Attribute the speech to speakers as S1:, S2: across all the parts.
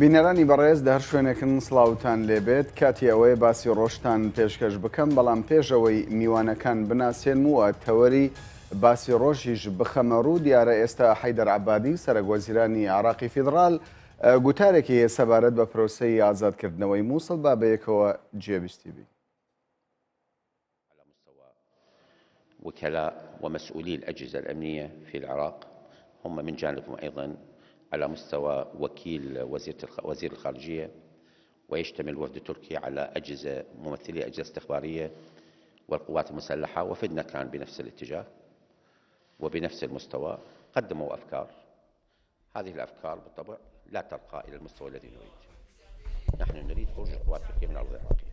S1: بینەرانی بەڕێز لە هەر شوێنێکن سڵاوتان لێبێت کاتی ئەوەیە باسی ڕۆژتان پێشکەش بکەم بەڵام پێش ئەوەی میوانەکان بناسێنم و تەوەری باسی ڕۆژیش بخەمە ڕوو دیارە ئێستا حەیدەر عەبادی سەرەک وەزیرانی عێراقی فیدڕال گوتارێکی هەیە سەبارەت بە پرۆسەی ئازادکردنەوەی مووسڵ با بەیەکەوە جێبیستی بین.
S2: على مستوى وكلاء ومسؤولي الأجهزة الأمنية في العراق هم من جانبهم أيضا على مستوى وكيل وزير وزير الخارجية ويشتمل وفد تركيا على أجهزة ممثلي أجهزة استخبارية والقوات المسلحة وفدنا كان بنفس الاتجاه وبنفس المستوى قدموا أفكار هذه الأفكار بالطبع لا ترقى إلى المستوى الذي نريد نحن نريد خروج القوات التركية من الأرض العراقية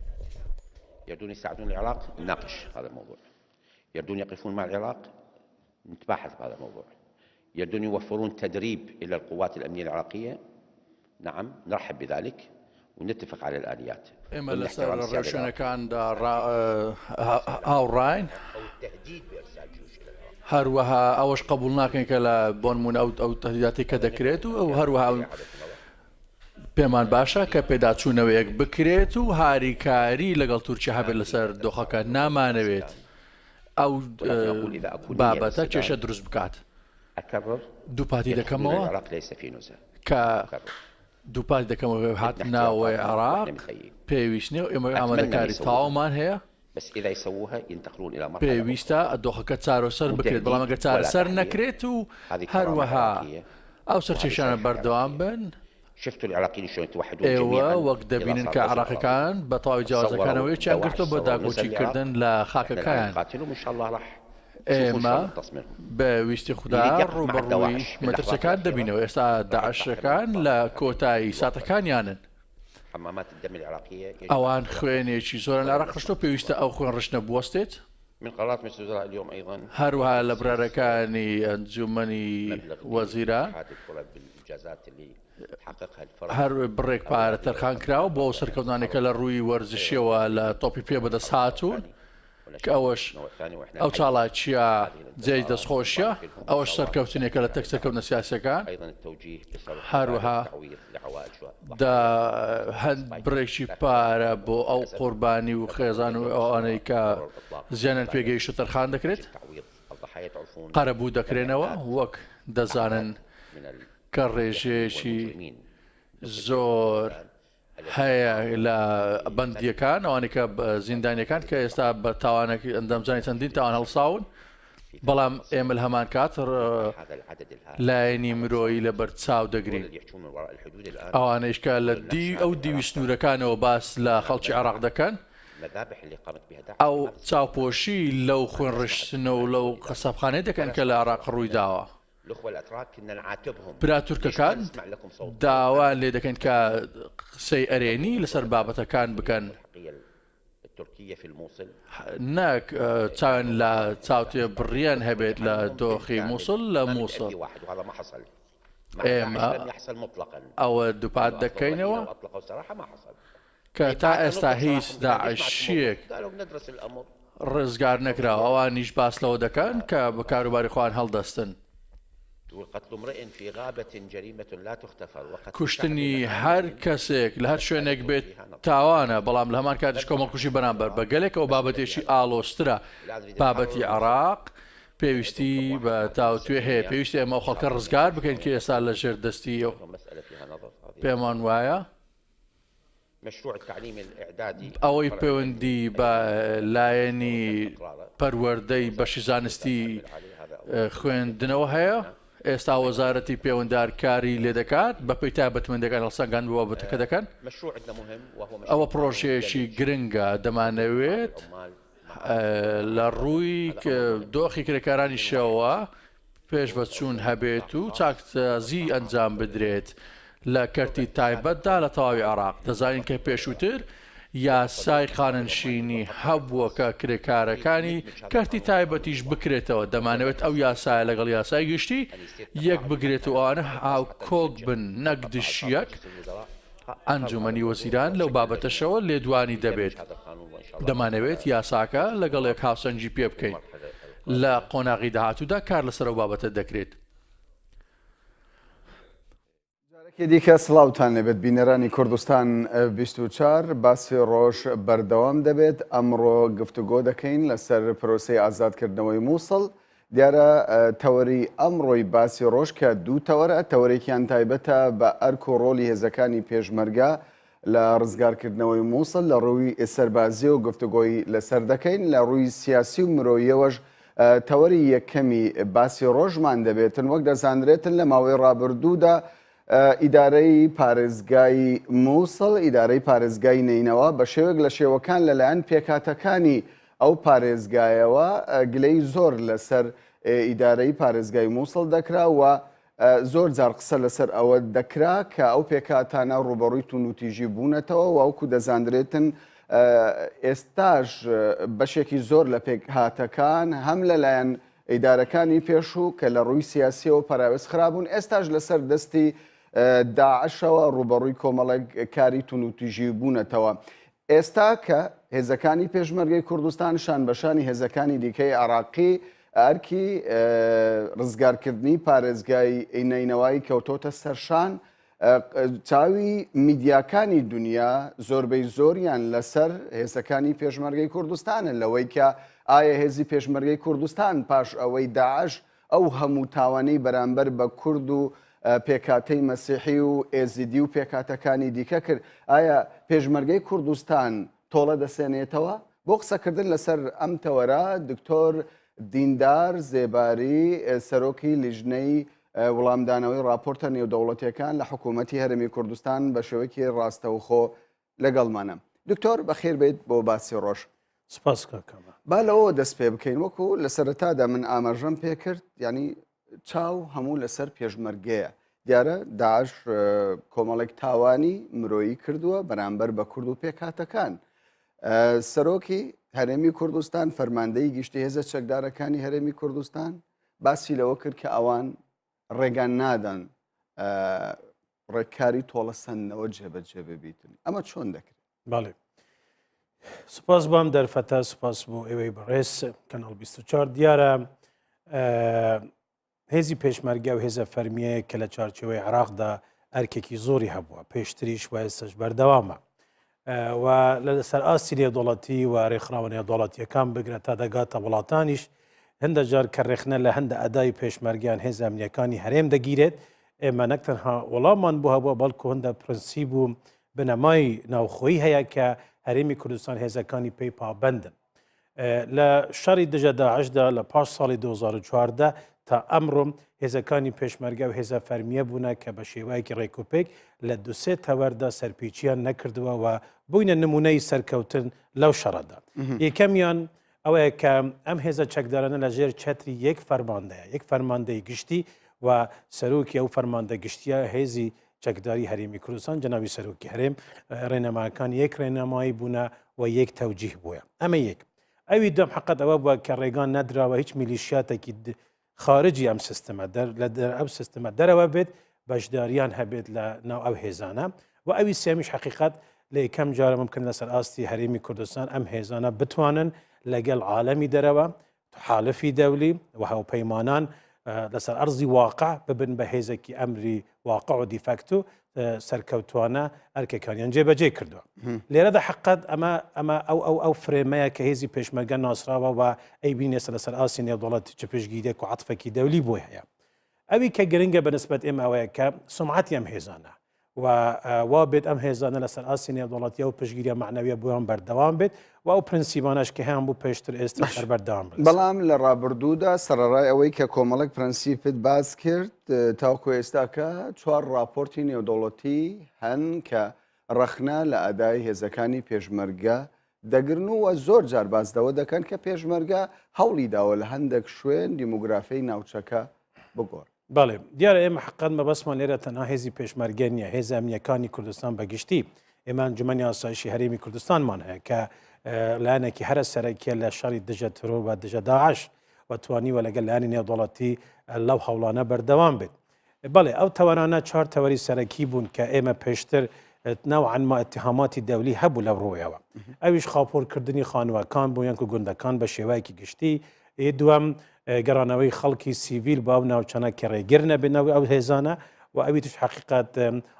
S2: يردون يساعدون العراق نناقش هذا الموضوع يردون يقفون مع العراق نتباحث بهذا الموضوع يردون يوفرون تدريب إلى القوات الأمنية العراقية نعم نرحب بذلك ونتفق على الآليات
S3: ئێمە لەسەر ڕێوشوێنەکاندا هاوڕاین، هەروەها ئەوەش قبوڵ ناکەین کە لە بۆنمونە ئەو ئەو تهدیداتی کە دەکرێت و هەروەها پێمان باشە کە پێداچوونەوەیەک بکرێت و هاریکاری لەگەڵ تورکیا هەبێت لەسەر دۆخەکە نامانەوێت ئەو بابەتە کێشە دروست بکات دووپاتی دەکەمەوە کە دووپاتی دەکەمەوە هاتنەوەی عێراق پێویست نییە و ئێمە ئامادەکاری تەواومان هەیە. پێویستە دۆخەکە چارەسەر بکرێت، بەڵام ئەگەر چارەسەر نەکرێت و هەروەها ئەو سەرکێشانە بەردەوام بن، ئێوە وەک دەبینن کە عێراقیەکان بە تەواوی جیاوازەکانەوە یەکیان گرتووە بۆ داکۆکیکردن لە خاکەکەیان. ئێمە بە ویستی خودا ڕووبەڕووی مەترسیەکان دەبینەوە، ئێستا داعشەکان لە کۆتایی ساتەکانیانن، ئەوان خوێنێکی زۆرن لە عێراق ڕشتووە، پێویستە ئەو خوێن ڕشتنە بوەستێت. هەروەها لە بڕیارەکانی ئەنجوومەنی وەزیران هەر بڕێک پارە تەرخان کراوە بۆ ئەو سەرکەوتنانەی کە لە ڕووی وەرزشیەوە لە تۆپی پێ بەدەست هاتوون. کە ئەوەش ئەو چاڵاکییە جێی دەستخۆشیە، ئەوەش سەرکەوتنێکە لە تەک سەرکەوتنە سیاسیەکان، هەروەها دە هەند بڕێکی پارە بۆ ئەو قوربانی و خێزان و ئەوانەی کە زیانیان پێگەیشتە تەرخان دەکرێت، قەرەبوو دەکرێنەوە، وەک دەزانن کە ڕێژەیەکی زۆر هەیە لە بەندییەکان ئەوانەی کە زیندانیەکان کە ئێستا بە تاوانێک ئەندامجانی چەندین تاوان هەڵساون بەڵام ئێمە لە هەمان کات لایەنی مرۆیی لە بەرچاو دەگرین ئەوانەیش کە لە دی ئەو دیوی سنوورەکانەوە باس لە خەڵکی عێراق دەکەن ئەو چاوپۆشی لەو خوێنڕشتنە و لەو قەسابخانەی دەکەن کە لە عێراق ڕووی داوە. برا تورکەکان داوایان لێ دەکەین کە قسەی ئەرێنی لەسەر بابەتەکان بکەن نەک چاویان لە چاوتێبڕیان هەبێت لە دۆخی مووسڵ لە مووسڵ. ئێمە ئەوە دووپات دەکەینەوە کە تا ئێستا هیچ داعشییەک ڕزگار نەکراوە، ئەوانیش باس لەوە دەکەن کە بە کاروباری خۆیان هەڵدەستن. کوشتنی هەر کەسێک لە هەر شوێنێک بێت تاوانە، بەڵام لە هەمان کاتیش کۆمەڵکوژی بەرامبەر بە گەلێک ئەوە بابەتێکی ئاڵۆزترە. بابەتی عێراق پێویستی بە تاوتوێ هەیە، پێویستە ئێمە ئەو خەڵکە ڕزگار بکەین کە ئێستا لەژێر دەستی پێمان وایە. ئەوەی پەیوەندی بە لایەنی پەروەردەی بەشی زانستی خوێندنەوە هەیە، ئێستا وەزارەتی پەیوەندار کاری لێدەکات بەپێی تایبەتمەندیەکان هەڵسەنگاند بۆ بابەتەکە دەکەن. ئەوە پڕۆژەیەکی گرنگە دەمانەوێت لە ڕووی دۆخی کرێکارانیشەوە پێشڤەچوون هەبێت و چاکسازی ئەنجام بدرێت لە کەرتی تایبەتدا لە تەواوی عێراق. دەزانین کە پێشووتر یاسای خانەنشینی هەبووە کە کرێکارەکانی کەرتی تایبەتیش بکرێتەوە، دەمانەوێت ئەو یاسایە لەگەڵ یاسای گشتی یەکبگرێت و ئەوانە هاوکۆک بن نەک دژیەک. ئەنجومەنی وەزیران لەو بابەتەشەوە لێدوانی دەبێت. دەمانەوێت یاساکە لەگەڵ یەک هاوسەنگی پێ بکەین. لە قۆناغی داهاتوودا کار لەسەر ئەو بابەتە دەکرێت.
S1: جارێکی. دیکە سڵاوتان لێبێت بینەرانی کوردستان 24 باسی ڕۆژ بەردەوام دەبێت ئەمڕۆ گفتوگۆ دەکەین لەسەر پرۆسەی ئازادکردنەوەی مووسڵ دیارە تەوەری ئەمڕۆی باسی ڕۆژ کە دوو تەوەرە تەوەرێکیان تایبەتە بە ئەرک و ڕۆڵی هێزەکانی پێشمەرگە لە ڕزگارکردنەوەی مووسڵ لە ڕووی سەربازیەوە گفتوگۆی لەسەر دەکەین، لە ڕووی سیاسی و مرۆییەوەش تەوەری یەکەمی باسی ڕۆژمان دەبێتن. وەک دەزانرێتن لە ماوەی ڕابردوودا ئیدارەی پارێزگای مووسڵ، ئیدارەی پارێزگای نەینەوا بە شێوەیەک لە شێوەکان لەلایەن پێکهاتەکانی ئەو پارێزگایەوە گلەی زۆر لەسەر ئیدارەی پارێزگای مووسڵ دەکرا و زۆر جار قسە لەسەر ئەوە دەکرا کە ئەو پێکهاتانە ڕووبەڕووی توندوتیژی بوونەتەوە و وەکو دەزاندرێتن ئێستاش بەشێکی زۆر لە پێکهاتەکان هەم لەلایەن ئیدارەکانی پێشوو کە لە ڕووی سیاسیەوە پەراوێز خرابوون ئێستاش لەسەر دەستی داعشەوە ڕووبەڕووی کۆمەڵێک کاری توندوتیژی بوونەتەوە. ئێستا کە هێزەکانی پێشمەرگەی کوردستان شانبەشانی هێزەکانی دیکەی عێراقی ئەرکی ڕزگارکردنی پارێزگای نەینەوای کەوتۆتە سەرشان، چاوی میدیاکانی دنیا زۆربەی زۆریان لەسەر هێزەکانی پێشمەرگەی کوردستانە لەوەی کە ئایا هێزی پێشمەرگەی کوردستان پاش ئەوەی داعش ئەو هەموو تاوانەی بەرامبەر بە کورد و پێکهاتەی مەسیحی و ئێزیدی و پێکهاتەکانی دیکە کرد، ئایا پێشمەرگەی کوردستان تۆڵە دەسێنێتەوە؟ بۆ قسەکردن لەسەر ئەم تەوەرە دکتۆر دیندار زێباری سەرۆکی لیژنەی وڵامدانەوەی ڕاپۆرتە نێودەوڵەتیەکان لە حکوومەتی هەرێمی کوردستان بە شێوەیەکی ڕاستەوخۆ لەگەڵمانە. دکتۆر بەخێر بێیت بۆ باسی ڕۆژ.
S4: سپاس کاک کامەران.
S1: با لەوەوە دەست پێ بکەین وەکو لە سەرەتادا من ئاماژەم پێ کرد یعنی چاو هەموو لەسەر پێشمەرگەیە دیارە داعش کۆمەڵێک تاوانی مرۆیی کردووە بەرامبەر بە کورد و پێکهاتەکان سەرۆکی هەرێمی کوردستان فەرماندەی گشتی هێزە چەکدارەکانی هەرێمی کوردستان باسی لەوە کرد کە ئەوان ڕێگا نادەن ڕێککاری تۆڵەسەندنەوە جێبەجێ ببیتن ئەمە چۆن دەکرێت؟
S4: بەڵێ سپاس بۆ ئەم دەرفەتە سپاس بۆ ئێوەی بەڕێز کەناڵ 24 دیارە هێزی پێشمەرگە و هێزە فەرمیەیە کە لە چوارچێوەی عراقدا ئەرکێکی زۆری هەبووە پێشتریش و ئێستاش بەردەوامە و لەسەر ئاستی نێودەوڵەتی و رێکخراوە نێودەوڵەتیەکان بگرە تا دەگاتە وڵاتانیش هەندە جار کە رێخنە لە هەندە ئەدای پێشمەرگیان هێزە ئەمنیەکانی هەرێم دەگیرێت ئێمە نەک تەنها وەڵاممان بۆ هەبووە بەڵکو هەندە پرەنسیب و بنەمای ناوخۆیی هەیە کە هەرێمی کوردستان هێزەکانی پێی پابەندن. لە شەڕی دژە داعشدا لە پاش ساڵی 2014 تا ئەمڕۆ هێزەکانی پێشمەرگە و هێزە فەرمیە بوونە کە بە شێوەیەکی ڕێکوپێک لە دوسێ تەوەردا سەرپێچیان نەکردووە و بووینە نمونەی سەرکەوتن لەو شەڕەدا. یەکەمیان ئەوەیە کە ئەم هێزە چەکدارانە لە ژێر چەتری یەک فەرماندەیە، یەک فەرماندەی گشتی و سەرۆکی ئەو فەرماندە گشتیە هێزی چەکداری هەرێمی کوردستان جەنابی سەرۆکی هەرێم ڕێنەماکان یەک ڕێنەمایی بوونە و یەک تەوجیه بووە ئەمە یەک ئەوی دوم حقت ئەوە بووە کە ڕێگان نەدراوە هیچ میلیشیاتێکی خارجی ئەم سیستمە دەر لە ئەم سیستمە دەرەوە بێت بەشداریان هەبێت لە ناو ئەو هێزانە و ئەوی سێمیش حقیقت لە یەکەم جارە ممکن لەسەر ئاستی هەرێمی کوردستان ئەم هێزانە بتوانن لەگەڵ عالەمی دەرەوە تحالفی دەولی و هاوپەیمانان لەسەر ئەرزی واقع ببن بە هێزێکی ئەمری واقع و دیفاکتو سەرکەوتوانە ئەرکەکانیان جێبەجێ کردووە لێرەدا حقت ئەمە ئەمە ئەو ئەو ئەو فرێمەیە کە هێزی پێشمەرگە ناسراوە و ئەی بینێسە لەسەر ئاستی نێودەوڵەت چ پشتگیریەک و عەتفێکی دەولی بۆی هەیە ئەوی کە گرنگە بە نسبەت ئێمە ئەوەیە کە سومعەتی ئەم هێزانە و وا بێت ئەم هێزانە لەسەر ئاستی نێودەوڵەتی ئەو پشتگیریە مەعنەویە بۆیان بەردەوام بێت و ئەو پرەنسیبانەش کە هەیان بوو پێشتر ئێستا هەر بەردەوام بن.
S1: بەڵام لە ڕابردوودا سەرەڕای ئەوەی کە کۆمەڵێک پرەنسیپت باس کرد تاوەکو ئێستاکە چوار ڕاپۆرتی نێودەوڵەتی هەن کە ڕەخنە لە ئەدای هێزەکانی پێشمەرگە دەگرن و زۆر جار باس لەوە دەکەن کە پێشمەرگە هەوڵی داوە لە هەندێک شوێن دیمۆگرافیای ناوچەکە بگۆڕێت.
S4: بەڵێ دیارە ئێمە حەقەت مەبەستمان لێرە تەنها هێزی پێشمەرگە نییە، هێزە ئەمنییەکانی کوردستان بە گشتی. ئێمە ئەنجومەنی ئاسایشی هەرێمی کوردستانمان هەیە کە لایەنێکی هەرە سەرەکیە لە شەڕی دژە ترۆر و دژە داعش و توانیوە لەگەڵ لایەنی نێودەوڵەتی لەو هەوڵانە بەردەوام بێت. بەڵێ ئەو تەوەرانە چوار تەوەری سەرەکی بوون کە ئێمە پێشتر نەوعەن ما اتهاماتی دەولی هەبوو لەو ڕوویەوە. ئەویش خاپۆرکردنی خانووەکان بوو یانکو گوندەکان بە شێوەیەکی گشتی. دووەم گەڕانەوەی خەڵکی سیڤیل بۆ ئەو ناوچانە کە ڕێگر نەبێت ناو ئەو هێزانە. و ئەوی تریش حەقیقەت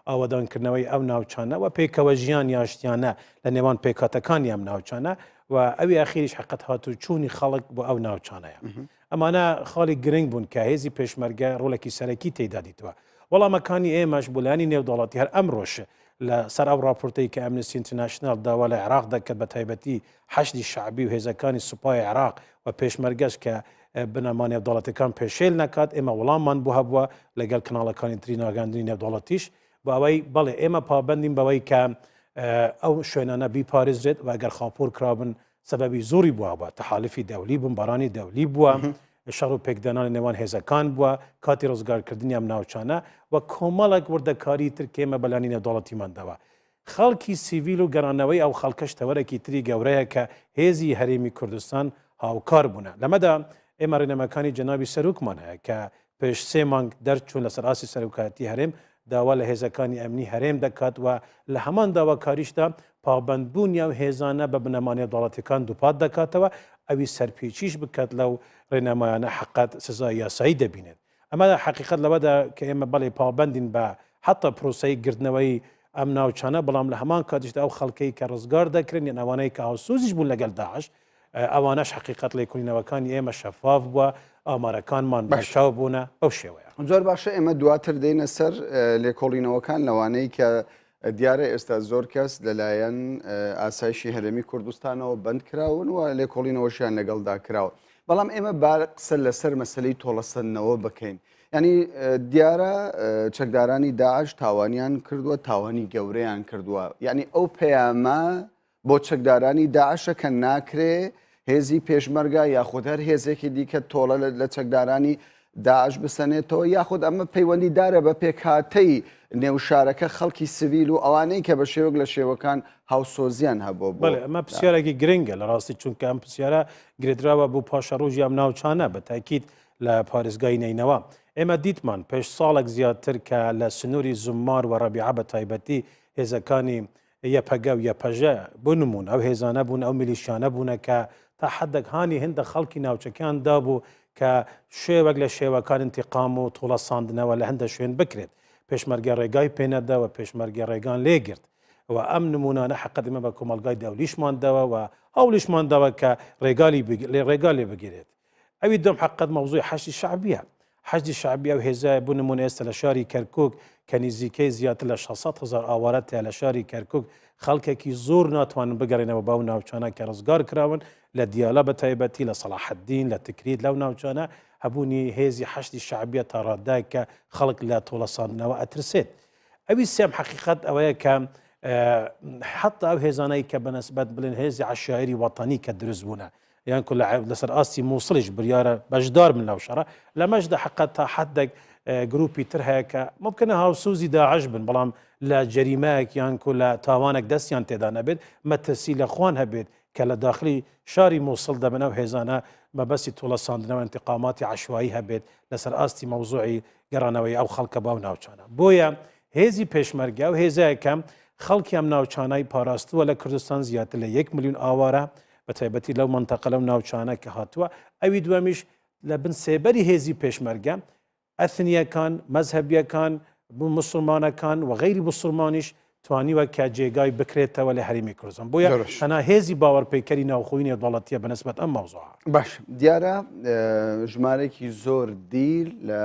S4: ئاوەدانکردنەوەی ئەو ناوچانە و پێکەوە ژیان یاشتیانە لە نێوان پێکهاتەکانی ئەم ناوچانە و ئەوی ئەخیریش حەقەت هاتوچوونی خەڵک بۆ ئەو ناوچانەیە. ئەمانە خاڵی گرنگ بوون کە هێزی پێشمەرگە ڕۆڵێکی سەرەکی تێیدا دیتووە. وەڵامەکانی ئێمەش بۆ لایەنی نێودەوڵەتی هەر ئەمڕۆش لە سەر ئەو ڕاپۆرتەی کە ئەمنستی ئینترناشناڵ داوا لە عێراق دەکات بە تایبەتی حەشدی شەعبی و هێزەکانی سوپای عێراق و پێشمەرگەش کە بنەما نێودەوڵەتیەکان پێشێل نەکات ئێمە وەڵاممان بۆ هەبووە لەگەڵ کەناڵەکانی تری ناگەاندنی نێودەوڵەتیش بۆ ئەوەی بەڵێ ئێمە پابەندین بەوەی کە ئەو شوێنانە بیپارێزرێت و ئەگەر خاپۆر کرابن سەبەبی زۆری بووە بە تەحالفی دەولی بمبارانی دەولی بووە شەڕ و پێکدانانی نێوان هێزەکان بووە کاتی ڕزگارکردنی ئەم ناوچانە و کۆمەڵێک وردەکاری تر کە ئێمە بەلانی نێودەوڵەتیمان داوە خەڵکی سیڤیل و گەڕانەوەی ئەو خەڵکەش تەوەرێکی تری گەورەیە کە هێزی هەرێمی کوردستان هاوکار بوونە. لەمەدا ئێمە ڕێنماکانی جەنابی سەرۆکمان هەیە کە پێش سێ مانگ دەرچوون لەسەر ئاستی سەرۆکایەتی هەرێم داوا لە هێزەکانی ئەمنی هەرێم دەکات و لە هەمان داواکاریشدا پابەندبوونی ئەو هێزانە بە بنەما نێودەوڵەتیەکان دووپات دەکاتەوە، ئەوی سەرپێچیش بکات لەو ڕێنمایانە حەقەت سزای یاسایی دەبینێت. ئەمە حەقیقەت لەوەدا کە ئێمە بەڵێ پابەندین بە حەتا پرۆسەی گرتنەوەی ئەم ناوچانە، بەڵام لە هەمان کاتیشدا ئەو خەڵکەی کە ڕزگار دەکرێن یان ئەوانەی کە هاوسۆزیش بوون لەگەڵ داعش، ئەوانەش حەقیقەت لێکۆڵینەوەکانی ئێمە شەفاف بووە، ئامارەکانمان بەرچاو بوونە بەو شێوەیە.
S1: زۆر باشە ئێمە دواتر دێینە سەر لێکۆڵینەوەکان لەوانەی کە دیارە ئێستا زۆر کەس لەلایەن ئاسایشی هەرێمی کوردستانەوە بەند کراون و لێکۆڵینەوەشیان لەگەڵدا کراوە بەڵام ئێمە با قسە لەسەر مەسلەی تۆڵەسەندنەوە بکەین ینی دیارە چەکدارانی داعش تاوانیان کردووە تاوانی گەورەیان کردووە یعنی ئەو پەیامە بۆ چەکدارانی داعشە کە ناکرێ هێزی پێشمەرگە یاخود هەر هێزێکی دیکە تۆڵە لە چەکدارانی داعش بسەنێتەوە یاخود ئەمە پەیوەندی دارە بە پێکهاتەی نێو شارەکە خەڵکی سڤیل و ئەوانەی کە بە شێوەک لە شێوەکان هاوسۆزیان هەبوو
S4: بەڵێ ئەمە پرسیارێکی گرنگە لە ڕاستی چونکە ئەم پرسیارە گرێدراوە بۆ پاشەڕۆژی ئەم ناوچانە بە تاکید لە پارێزگای نەینەوا ئێمە دیتمان پێش ساڵێک زیاتر کە لە سنووری زوممار و ڕەبیعە بە تایبەتی هێزەکانی یەپەگە و یەپەژە بۆ نموونە ئەو هێزانە بوون، ئەو میلیشیانە بوونە کە تا حەدێک هانی هێندە خەڵکی ناوچەکەیان دابوو کە شێوەک لە شێوەکان ئینتیقام و تۆڵە ساندنەوە لە هەندە شوێن بکرێت. پێشمەرگە ڕێگای پێ نەدا و پێشمەرگە ڕێگان لێ گرت. و ئەم نموونانە حەقەت ئێمە بە کۆمەڵگای دەولیشمان داوە و هەوڵیشمان داوە کە ڕێگالی ڕێگا لێ بگیرێت. ئەوی دوم حەقەت مەوزوعی حەشدی شەعبیە. حەشدی شەعبی ئەو هێزایە بو نمونە ئێستا لە شاری کەرکوک کە نیزیکەی زیاتر لە 600 هەزار ئاوارە تیا لە شاری کەرکوک خەڵکێکی زۆر ناتوانن بگەڕێنەوە بەو ناوچانە کە ڕزگار کراون لە دیالە بە تایبەتی لە سەڵاحەدین لە تکریت لەو ناوچانە هەبوونی هێزی حەشدی شەعبیە تا ڕادەیەک کە خەڵک لە تۆڵەساندنەوە ئەترسێت. ئەوی سێم حەقیقەت ئەوەیە کە حتا ئەو هێزانەی کە بەنسبەت بڵێن هێزی عەشایری وەتەنی کە دروست بوونە یان کو لەسەر ئاستی مووسڵیش بریارە بەشدار بن لەو شەڕە لەمەشدا حقە تا حدێک گروپی تر هەیە کە ممکنە هاوسوزی داعش بن بەڵام لە جەریمەیەک یان کو لە تاوانێک دەستیان تێدا نەبێت مەترسی لە خوان هەبێت کە لە داخلی شاری مووسڵ دەبن ئەو هێزانە مەبەستی تۆڵەساندنەوە انتقاماتی عشوایی هەبێت لەسەر ئاستی مەوزوعی گەڕانەوەی ئەو خەڵکە باو ناوچانە بۆیە هێزی پێشمەرگە و هێزەکە خەڵکی ئەم ناوچانای پاراستووە لە کوردستان زیاتر لە یەک میلیون ئاوارە بە تایبەتی لەو مەنتەقە لەو ناوچانە کە هاتووە ئەوی دووەمیش لە بن سێبەری هێزی پێشمەرگە ئەثنیەکان مەزهەبیەکان مسلمانەکان و غەیری مسلمانیش توانیوە کە جێگای بکرێتەوە لە هەرێمی کوردستان بۆیە تەنها هێزی باوەڕپێکەری ناوخۆی نێودەوڵەتیە بەنسبەت ئەم مەوزوعە.
S1: باش دیارە ژمارەیەکی زۆر دیل لە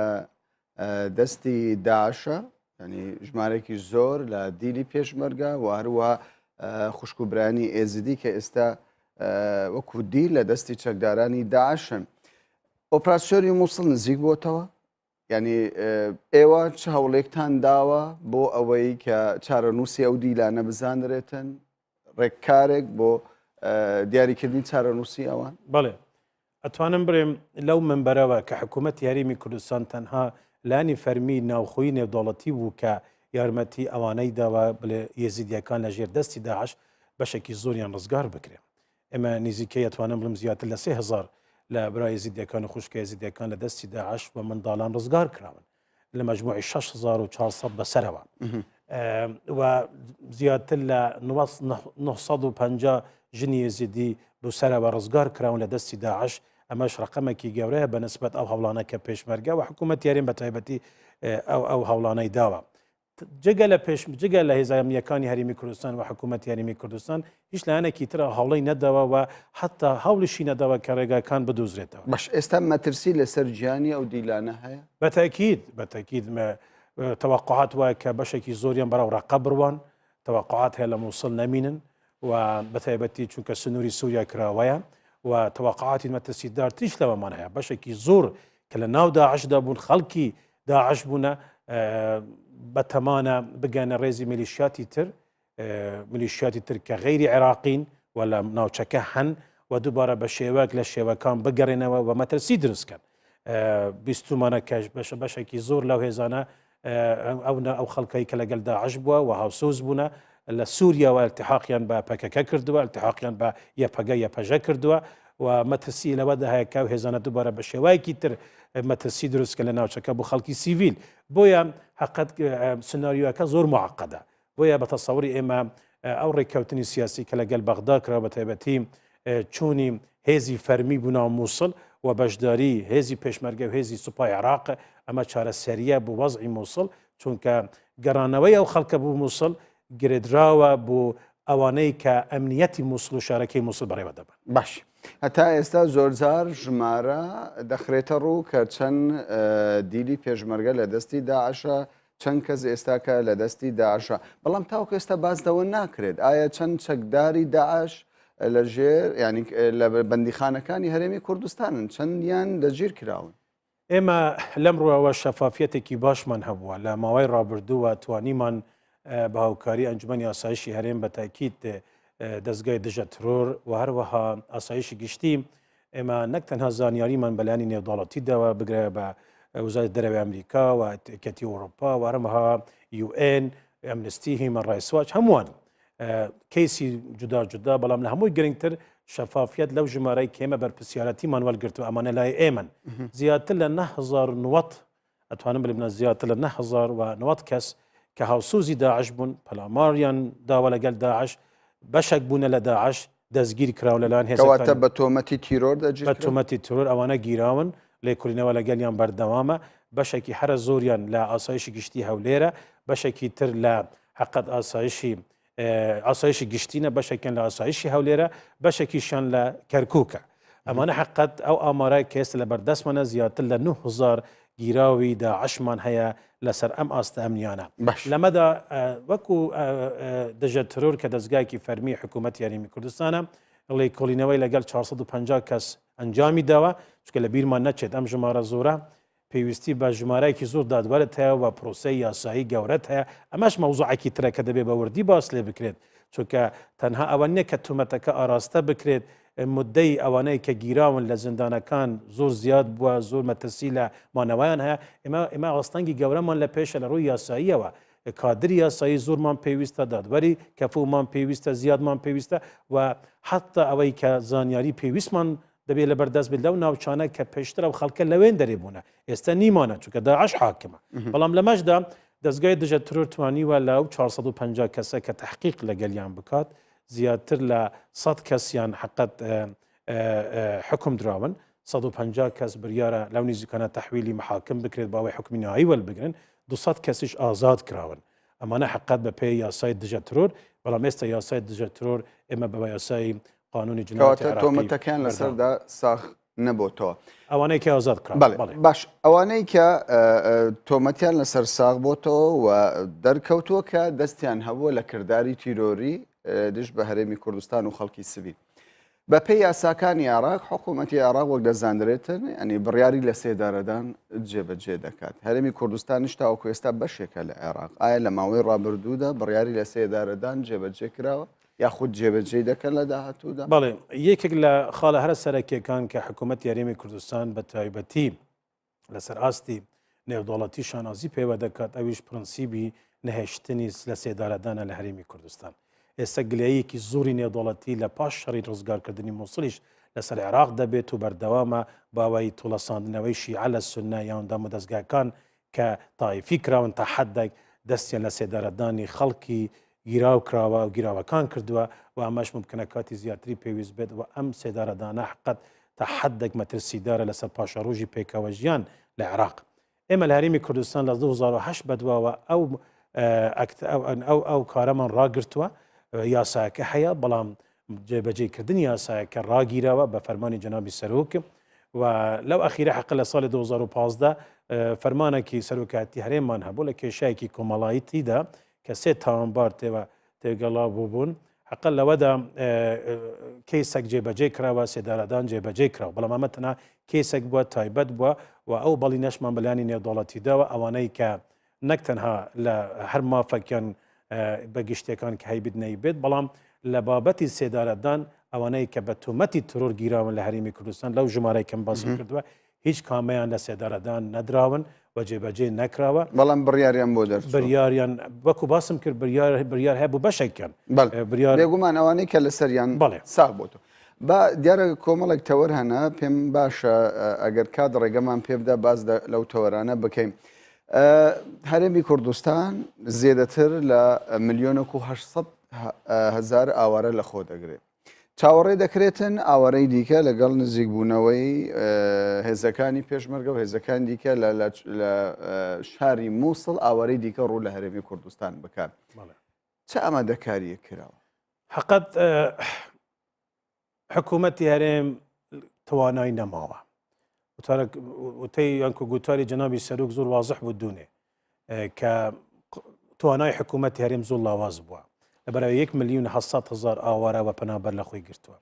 S1: دەستی داعشە ینی ژمارەیەکی زۆر لە دیلی پێشمەرگە و هەروە خوشک و برانی ئێزیدی کە ئێستا وەکو دیل لە دەستی چەکدارانی داعشن ئۆپراسیۆنی مووسڵ نزیک بۆتەوە ینی ئێوە چ هەوڵێکتان داوە بۆ ئەوەی کە چارەنووسی ئەو دیلانە بزانرێتن ڕێککارێک بۆ دیاریکردنی چارەنووسی ئەوان؟
S4: بەڵێ ئەتوانم بڵێم لەو منبەرەوە کە حکوومەتی هەرێمی کوردستان تەنها لانی فەرمی ناوخۆی نێودەوڵەتی بوو کە یارمەتی ئەوانەی داوە بڵێ یێزیدیەکان لە ژێر دەستی داعش بەشێکی زۆریان ڕزگار بکرێن. ئێمە نزیکەی ئەتوانم بڵێم زیاتر لە 3000 لە برای یێزیدیەکان و خوشکە یێزیدیەکان لە دەستی داعش و منداڵان ڕزگار کراون. لە مەجموعی 6400 بەسەرەوە و زیاتر لە 950 ژنی یێزیدی بۆ سەرەوە ڕزگار کراون لە دەستی داعش. ئەمەش ڕقەمێکی گەورەیە بە نسبەت ئەو هەوڵانە کە پێشمەرگە و حکوومەت یاریم بە تایبەتی ئەو ئەو هەوڵانەی داوە. جگە لە پێش جگە لە هێزە ئەمنییەکانی هەرێمی کوردستان و حکوومەتی هەرێمی کوردستان هیچ لایەنێکی تر هەوڵی نەداوە و حتا هەوڵیشی نەداوە کە ڕێگاکان بدۆزرێتەوە.
S1: باش ئێستا مەترسی لەسەر گیانی ئەو دیلانە هەیە؟
S4: بە تەئکید بە تەئکید تەوەقوعات وایە کە بەشێکی زۆریان بەرەو ڕەقە بڕوان، تەوەقوعات هەیە لە مووسڵ نەمینن و بە تایبەتی چونکە سنووری سووریا کراوەیە و تەوەقوعاتی مەترسیدارتریش لەوەمان هەیە بەشێکی زۆر کە لە ناو داعشدا بوون خەڵکی داعش بوونە بەتەمانە بگەنە ڕێزی میلیشیاتی تر میلیشیاتی تر کە غەیری عێراقین و لە ناوچەکە هەن و دووبارە بە شێوەک لە شێوەکان بگەڕێنەوە و مەترسی دروستکەن بیستومانە کەش بەشە بەشێکی زۆر لەو هێزانە ئەو ئەو خەڵکەی کە لەگەل داعش بووە و هاوسۆز بوونە لە سووریاوە التحاقیان بە پەکەکە کردووە التحاقیان بە یەپەگە یەپەژە کردووە و مەترسی لەوەدا هەیە کە ئەو هێزانە دووبارە بە شێوایەکی تر مەترسی دروستکە لە ناوچەکە بۆ خەڵکی سیڤیل بۆیە حقت سناریۆەکە زۆر معقدە بۆیە بە تەسەوری ئێمە ئەو ڕێککەوتنی سیاسی کە لەگەل بەغدا کرا بە تایبەتی چوونی هێزی فەرمی بوو ناو مووسڵ و بەشداری هێزی پێشمەرگە و هێزی سوپای عێراق ئەمە چارەسەریە بۆ وەزعی مووسڵ چونکە گەڕانەوەی ئەو خەڵکە بۆ مووسڵ گرێدراوە بۆ ئەوانەی کە ئەمنیەتی مووسڵ و شارەکەی مووسڵ بەڕێوە دەبەن.
S1: باش هەتا ئێستا زۆرجار ژمارە دەخرێتە ڕوو کە چەند دیلی پێشمەرگە لە دەستی داعشە چەند کەس ئێستاکە لە دەستی داعشە، بەڵام تاوەکو ئێستا باس لەوە ناکرێت ئایا چەند چەکداری داعش لە ژێر یانی لە بەندیخانەکانی هەرێمی کوردستانن چەندیان دەستگیر کراون؟
S4: ئێمە لەم ڕووەوە شەفافیەتێکی باشمان هەبووە لە ماوەی ڕابردووە توانیمان بە هاوکاری ئەنجومەنی ئاسایشی هەرێم بە تاکید دەزگای دژە ترۆر و هەروەها ئاسایشی گشتی ئێمە نەک تەنها زانیاریمان بە لایەنی نێودەوڵەتی داوە بگرە بە وزارەتی دەرەوەی ئەمریکا و یەکێتی ئەوروپا و هەروەها UN ئەمنستی هیومن ڕایتس واچ هەمووان کەیسی جودا جودا بەڵام لە هەمووی گرنگتر شەفافیەت لەو ژمارەی کێمە بەرپرسیارەتیمان وەرگرتو ئەمانە لای ئێمەن زیاتر لە 9090 ئەتوانم بلێم نا زیاتر لە 9090 کەس کە هاوسۆزی داعش بوون پەلاماریان داوە لەگەل داعش بەشێک بوونە لە داعش دەستگیر کراون لەلایەن
S1: هێزەکانی بە تۆمەتی تیرۆر
S4: دەگیر بە تۆمەتی تیرۆر ئەوانە گیراون لێکۆڵینەوە لەگەلیان بەردەوامە بەشێکی هەرە زۆریان لە ئاسایشی گشتی هەولێرە بەشێکی تر لە حقت ئاسایشی ئاسایشی گشتینە بەشێکیان لە ئاسایشی هەولێرە بەشێکیشیان لە کەرکووکە ئەمانە حقت ئەو ئامارە کە ئێستا لە بەردەستمانە زیاتر لە 9000 گیراوی داعشمان هەیە لەسەر ئەم ئاستە ئەمنیانە لەمەدا وەکو دژە ترۆر کە دەستگایکی فەرمی حکوومەت یاریمی کوردستانە ڵێکۆڵینەوەی لەگەڵ 450 کەس ئەنجامی داوە چکە لە بیرمان نەچێت ئەم ژمارە زۆرە پێویستی بە ژمارەیەکی زۆر دادوەرت هەیە و پرۆسەی یاسایی گەورەت هەیە، ئەمەش مەوزوعێکی ترە کە دەبێت بە وردی باس لێ بکرێت، چونکە تەنها ئەوە نییە کە تۆمەتەکە ئاراستە بکرێت، مودەی ئەوانەی کە گیراون لە زیندانەکان زۆر زیاد بووە، زۆر مەترسی لە مانەوەیان هەیە، ئێمە ئێمە ئاستەنگی گەورەمان لە پێشە لە ڕووی یاساییەوە، کادری یاسایی زۆرمان پێویستە، دادوەری کەفوومان پێویستە، زیادمان پێویستە و حەتتا ئەوەی کە زانیاری پێویستمان دەبێت لەبەردەست بێت لەو ناوچانە کە پێشتر ئەو خەڵکە لەوێن دەرێ بوونە ئێستا نیمانە چونکە داعش حاکمە بەڵام لەمەشدا دەستگای دژە ترۆر توانیوە لە ئەو 450 کەسە کە تحقیق لەگەلیان بکات زیاتر لە 100 کەسیان حقت حکم دراون 150 کەس بریارە لەو نزیکانە تحویلی محاکم بکرێت باوەی حکمی نهایی وەربگرن 200 کەسیش ئازاد کراون ئەمانە حقت بە پێی یاسای دژە ترۆر بەڵام ئێستا یاسای دژە ترۆر ئێمە بە یاسای قانونی جنایاتی
S1: کەواتە
S4: عێراقی
S1: تۆمەتەکەیان
S4: بەردەوام.
S1: لەسەردا ساغ نەبۆتەوە.
S4: ئەوانەی کە ئازاد کراون.
S1: بەڵێ
S4: بەڵێ.
S1: باش ئەوانەی کە تۆمەتیان لەسەر ساغ بۆتەوە و دەرکەوتووە کە دەستیان هەبووە لە کرداری تیرۆری دژ بە هەرێمی کوردستان و خەڵکی سڤیل. بەپێی یاساکانی عێراق حکوومەتی عێراق وەک دەزاندرێتن ینی بڕیاری لە سێدارەدان جێبەجێ دەکات هەرێمی کوردستانیش تاوەکو ئێستا بەشێکە لە عێراق ئایا لە ماوەی ڕابردوودا بڕیاری لە سێدارەدان جێبەجێ کراوە یاخود جێبەجێی دەکەن لە داهاتوودا؟
S4: بەڵێ، یەکێک لە خاڵە هەرە سەرەکییەکان کە حکوومەتی هەرێمی کوردستان بە تایبەتی لەسەر ئاستی نێودەوڵەتی شانازی پێوە دەکات ئەویش پرەنسیبی نەهێشتنی لە سێدارەدانە لە هەرێمی کوردستان. ئێستا گلەییەکی زۆری نێودەوڵەتی لە پاش شەڕی ڕزگارکردنی مووسڵیش لەسەر عێراق دەبێت و بەردەوامە باوەی توڵەساندنەوەی شیعە لە سوننە یان دامودەزگاکان کە تایفی کراون تا حەدێک دەستیان لە سێدارەدانی خەڵکی گیراو کراوە و گیراوەکان کردووە و ئەمەش ممکنە کاتی زیاتری پێویست بێت و ئەم سێدارەدانە حقت. تا حەدێک مەترسیدارە لەسەر پاشەڕۆژی پێکەوەژیان لە عێراق. ئێمە لە هەرێمی کوردستان لە 2008 بەدواوە ئەو ئەو ئەو کارەمان ڕاگرتووە، یاساکە هەیە بەڵام جێبەجێکردنی یاسایەکە ڕاگیراوە بە فەرمانی جەنابی سەرۆک و لەو ئەخیرە حەقە لە ساڵی 2015 فەرمانێکی سەرۆکایەتی هەرێممان هەبوو لە کێشایەکی کۆمەڵایەتیدا کە سێ تاوانبار تێوە تێگەڵا بووبوون حەقە لەوەدا کەیسێک جێبەجێ کراوە سێدارەدان جێبەجێ کراوە بەڵام ئەمە تەنها کەیسێک بووە تایبەت بووە و ئەو بەڵینەشمان بەلانی نێودەوڵەتی داوە ئەوانەی کە نەک تەنها لە هەر مافەکیان بە گشتیەکان کە هەیبێت نەیبێت بەڵام لە بابەتی سێدارەدان ئەوانەی کە بە تۆمەتی ترۆر گیراون لە هەرێمی کوردستان لەو ژمارەی کەم باسم کردووە هیچ کامەیان لە سێدارەدان نەدراون و جێبەجێ نەکراوە.
S1: بەڵام بڕیاریان بۆ دەرچووە.
S4: بریاریان وەکو باسم کرد بریار بریار هەبوو بەشێکیان
S1: بریار بێگومان ئەوانەی کە لەسەریان بەڵێ ساغ بۆتەوە. با دیارە کۆمەڵێک تەوەر هەنە پێم باشە ئەگەر کات ڕێگەمان پێ بدا باس لەو تەوەرانە بکەین. هەرێمی کوردستان زێدەتر لە ملیۆنێک و 800 هەزار ئاوارە لە خۆ دەگرێت. چاوەڕێ دەکرێتن ئاوارەی دیکە لەگەڵ نزیکبوونەوەی هێزەکانی پێشمەرگە و هێزەکان دیکە لە شاری مووسڵ ئاوارەی دیکە ڕوو لە هەرێمی کوردستان بکات. چ ئامادەکارییەک کراوە؟
S4: حقت حکوومەتی هەرێم توانای نەماوە وتەی یانکو گوتاری جەنابی سەرۆک زۆر وازح بوو دوونێ کە توانای حکوومەتی هەرێم زۆر لاواز بووە لەبەرەوە 1 میلیون 700 هزار ئاوارە و پەنابەر لە خۆی گرتووە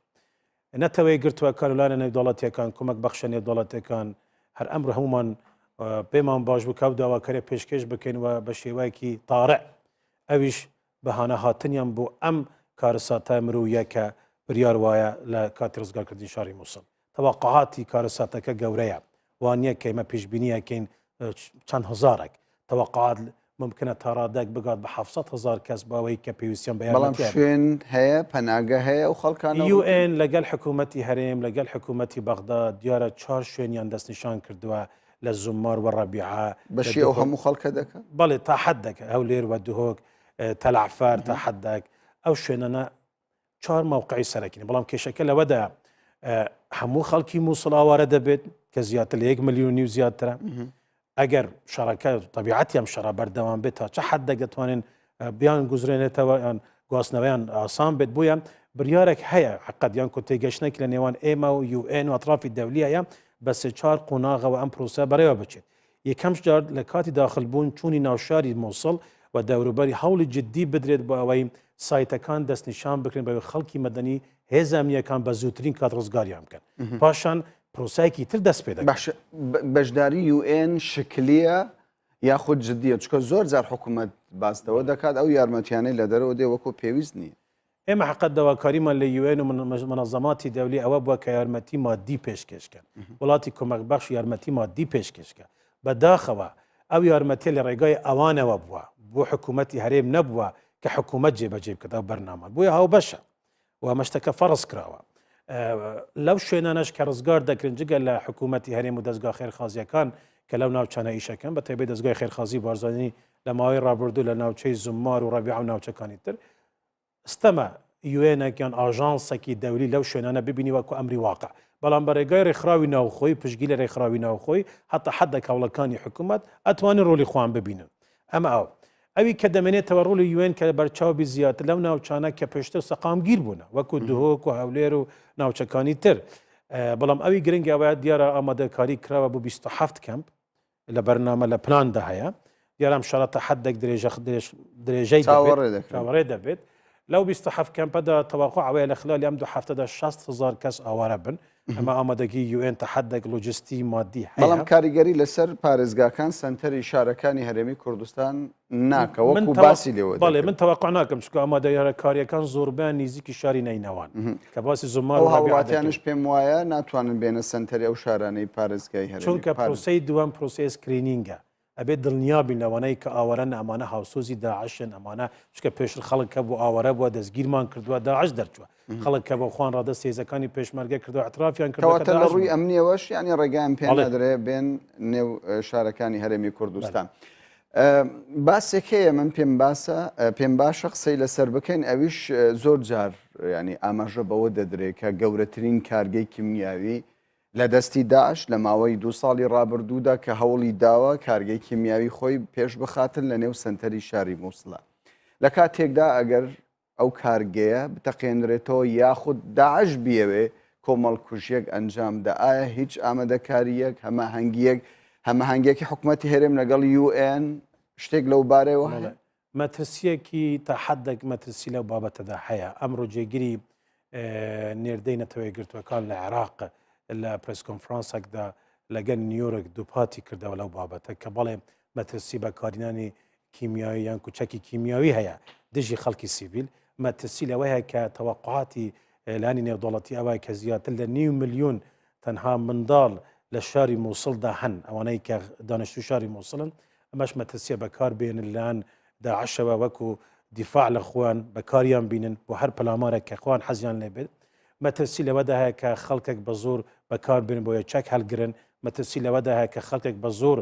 S4: نەتەوەی گرتووە کارولانە نێودەوڵەتیەکان کۆمەک بەخشە نێودەوڵەتەکان هەر ئەمڕۆ هەمومان پێمان باش بوو کاو داواکەرە پێشکێش بکەین و بە شێوەیەکی تارع ئەویش بە هانا هاتنیان بۆ ئەم کارەساتە مرۆییە کە بریار وایە لە کاتی ڕزگارکردنی شاری موسڵ تەوەقعاتی کارەساتەکە گەورەیە وا نییە کە ئێمە پێشبینی ئەکەین چەند هەزارێک تەوەقعات ممکنە تا ڕادەک بگات بە 700 هەزار کەس بەوەی کە پێویستیان بە
S1: بەڵام یارمەتی هەبێت. شوێن هەیە پەناگە هەیە ئەو خەڵکانە
S4: یو ئێن لەگەڵ حکوومەتی هەرێم لەگەڵ حکوومەتی بەغدا دیارە چوار شوێنیان دەستنیشان کردووە لە زوممار و ڕەبیعە لە
S1: بەشی ئەو هەموو خەڵکە دەکە؟
S4: بەڵێ تا حدێک هەولێر و دهۆک تەلەعفەر تا حدێک ئەو شوێنانە چوار مەوقعی سەرەکین بەڵام کێشەکە لەوەدا هەموو خەڵکی مووسڵ ئاوارە دەبێت کە زیاتر لە یەک ملیۆن نیو زیاترە ئەگەر شەڕەکە طبیعەتی ئەم شەڕە بەردەوام بێت تا چه حدێک دەتوانین بیان گوزرێنێتەوە یان گواستنەوەیان ئاسان بێت بۆیە بریارێک هەیە حقت یان کو تێگەشتێک لە نێوان ئێمە و UN و ئەطرافی دەولی هەیە بە سێ چوار قۆناغەوە ئەم پرۆسە بەڕێوە بچێت یەکەم جار لە کاتی داخلبوون چوونی ناوشاری مووسڵ و دەوروبەری هەوڵی جددی بدرێت بۆ ئەوەی سایتەکان دەستنیشان بکرێن بەوەی خەڵکی مەدەنی هێزە ئەمنییەکان بە زووترین کات ڕزگاریان بکەن پاشان پرۆسایەکی تر دەست پێ دەکات.
S1: باشە بەشداری UN شکلیە یاخود جدیە چونکە زۆر جار حکومەت باس لەوە دەکات ئەو یارمەتیانەی لە دەرەوە دێ وەکو پێویست نییە.
S4: ئێمە حەقەت داواکاریمان لە UN و منەزەماتی دەولی ئەوە بووە کە یارمەتی مادی پێشکێش کەن وڵاتی کۆمەک بەخش یارمەتی مادی پێشکێش کە بەداخەوە ئەو یارمەتیە لە ڕێگای ئەوانەوە بووە بۆ حکوومەتی هەرێم نەبووە کە حکوومەت جێبەجێ بکات ئەو بەرنامە بۆیە هاوبەشە و ئەمە شتەکە فەرز کراوە لەو شوێنانەش کە ڕزگار دەکرن جگە لە حکوومەتی هەرێم و دەستگا خێرخازیەکان کە لەو ناوچانە ئیشەکەن بە تایبەت دەستگای خێرخازی بارزانی لە ماوەی ڕابردوو لە ناوچەی زمار و ڕەبیع و ناوچەکانی تر ستەمە یوێنێک یان ئاژانسێکی دەولی لەو شوێنانە ببینی وەکو ئەمری واقع بەڵام بە ڕێگای ڕێکخراوی ناوخۆی پشتگیری لە ڕێکخراوی ناوخۆی هەتا حدێک هەوڵەکانی حکوومەت ئەتوانن ڕۆلی خۆیان ببینن ئەمە ئەو ئەوی کە دەمێنێتەوە ڕۆڵی یوێن کە بەرچاو بی زیاتر لەو ناوچانە کە پێشتر سەقامگیر بوونە وەکو دهۆک و هەولێر و ناوچەکانی تر بەڵام ئەوی گرنگ ئەوەیە دیارە ئامادەکاری کراوە بۆ 27 کەمپ لە بەرنامە لە پلاندا هەیە دیارە ئەم شەڕە تا حدێک درێژە درێژەی چاوەڕێ دەبێت لەو 27 کەمپەدا تەواقع ئەوەیە لە خلالی ئەم دو هەفتەدا 60 هزار کەس ئاوارە بن ئەمە ئامادەگی یوئێن تا حدێک لۆجستی مادی
S1: هەیە بەڵام کاریگەری لەسەر پارێزگاکان سەنتەری شارەکانی هەرێمی کوردستان ناکە وەکو باسی لێوە
S4: بەڵێ من تەوەقع ناکەم چونکە ئامادەکاریەکان زۆربیان نزیکی شاری نەینەوان کە باسی زمار
S1: ئەو هاوڵاتیانش پێم وایە ناتوانن بێنە سەنتەری ئەو شارانەی پارێزگای هەرێمی
S4: چونکە پرۆسەی دووەم پرۆسەی screening ە ئەبێت دڵنیا بین لەوانەی کە ئاوارەن ئەمانە هاوسۆزی داعشن ئەمانە چونکە پێشتر خەڵک کە بۆ ئاوارە بووە دەستگیرمان کردووە داعش دەرچووە خەڵک کە بۆ خوان ڕادەست هێزەکانی پێشمەرگە کردووە اعترافیان کردووە
S1: کەواتە لە ڕووی ئەمنیەوەش یانی ڕێگایان پێ نادرێ بێن نێو شارەکانی هەرێمی کوردستان. باسێک هەیە من پێم باسە پێم باشە قسەی لەسەر بکەین ئەویش زۆر جار ینی ئاماژە بەوە دەدرێت کە گەورەترین کارگەی کیمیاوی. لە دەستی داعش لە ماوەی دوو ساڵی ڕابردوودا کە هەوڵی داوە کارگەی کیمیاوی خۆی پێش بخاتن لە نێو سەنتەری شاری مووسڵە. لە کاتێکدا ئەگەر ئەو کارگەیە بتەقێنرێتەوە یاخود داعش بیەوێ کۆمەڵکوژیەک ئەنجام دا ئایا هیچ ئامادەکارییەک، هەماهەنگییەک، هەماهەنگیەکی حکومەتی هەرێم لەگەڵ UN شتێک لەو بارەیەوە هەیە؟
S4: مەترسییەکی تا حەدێک مەترسی لەو بابەتەدا هەیە. ئەمڕۆ جێگری نێردەی نەتەوە یەکگرتووەکان لە عێراق لە پرێس کۆنفرانسێکدا لەگەل نیویۆرک دووپاتی کردەوە لەو بابەتە کە بەڵێ مەترسی بەکارهێنانی کیمیایی یان کوچەکی کیمیاوی هەیە دژی خەڵکی سیڤیل مەترسی لەوە هەیە کە تەوەقعاتی لانی نێودەوڵەتی ئەوە کە زیاتر لە نیو ملیۆن تەنها منداڵ لە شاری مووسڵدا هەن ئەوانەی کە دانیشتوو شاری مووسڵن ئەمەش مەترسیە بەکار بێنن لەلایەن داعشەوە وەکو دیفاع لە خۆیان بەکاریان بینن بۆ هەر پەلامارێک کە خۆیان حەزیان لێ بێت مەترسی لەوەدا هەیە کە خەڵکێک بە زۆر بەکار بێن بۆیە چەک هەلگرن مەترسی لەوەدا هەیە کە خەڵکێک بە زۆر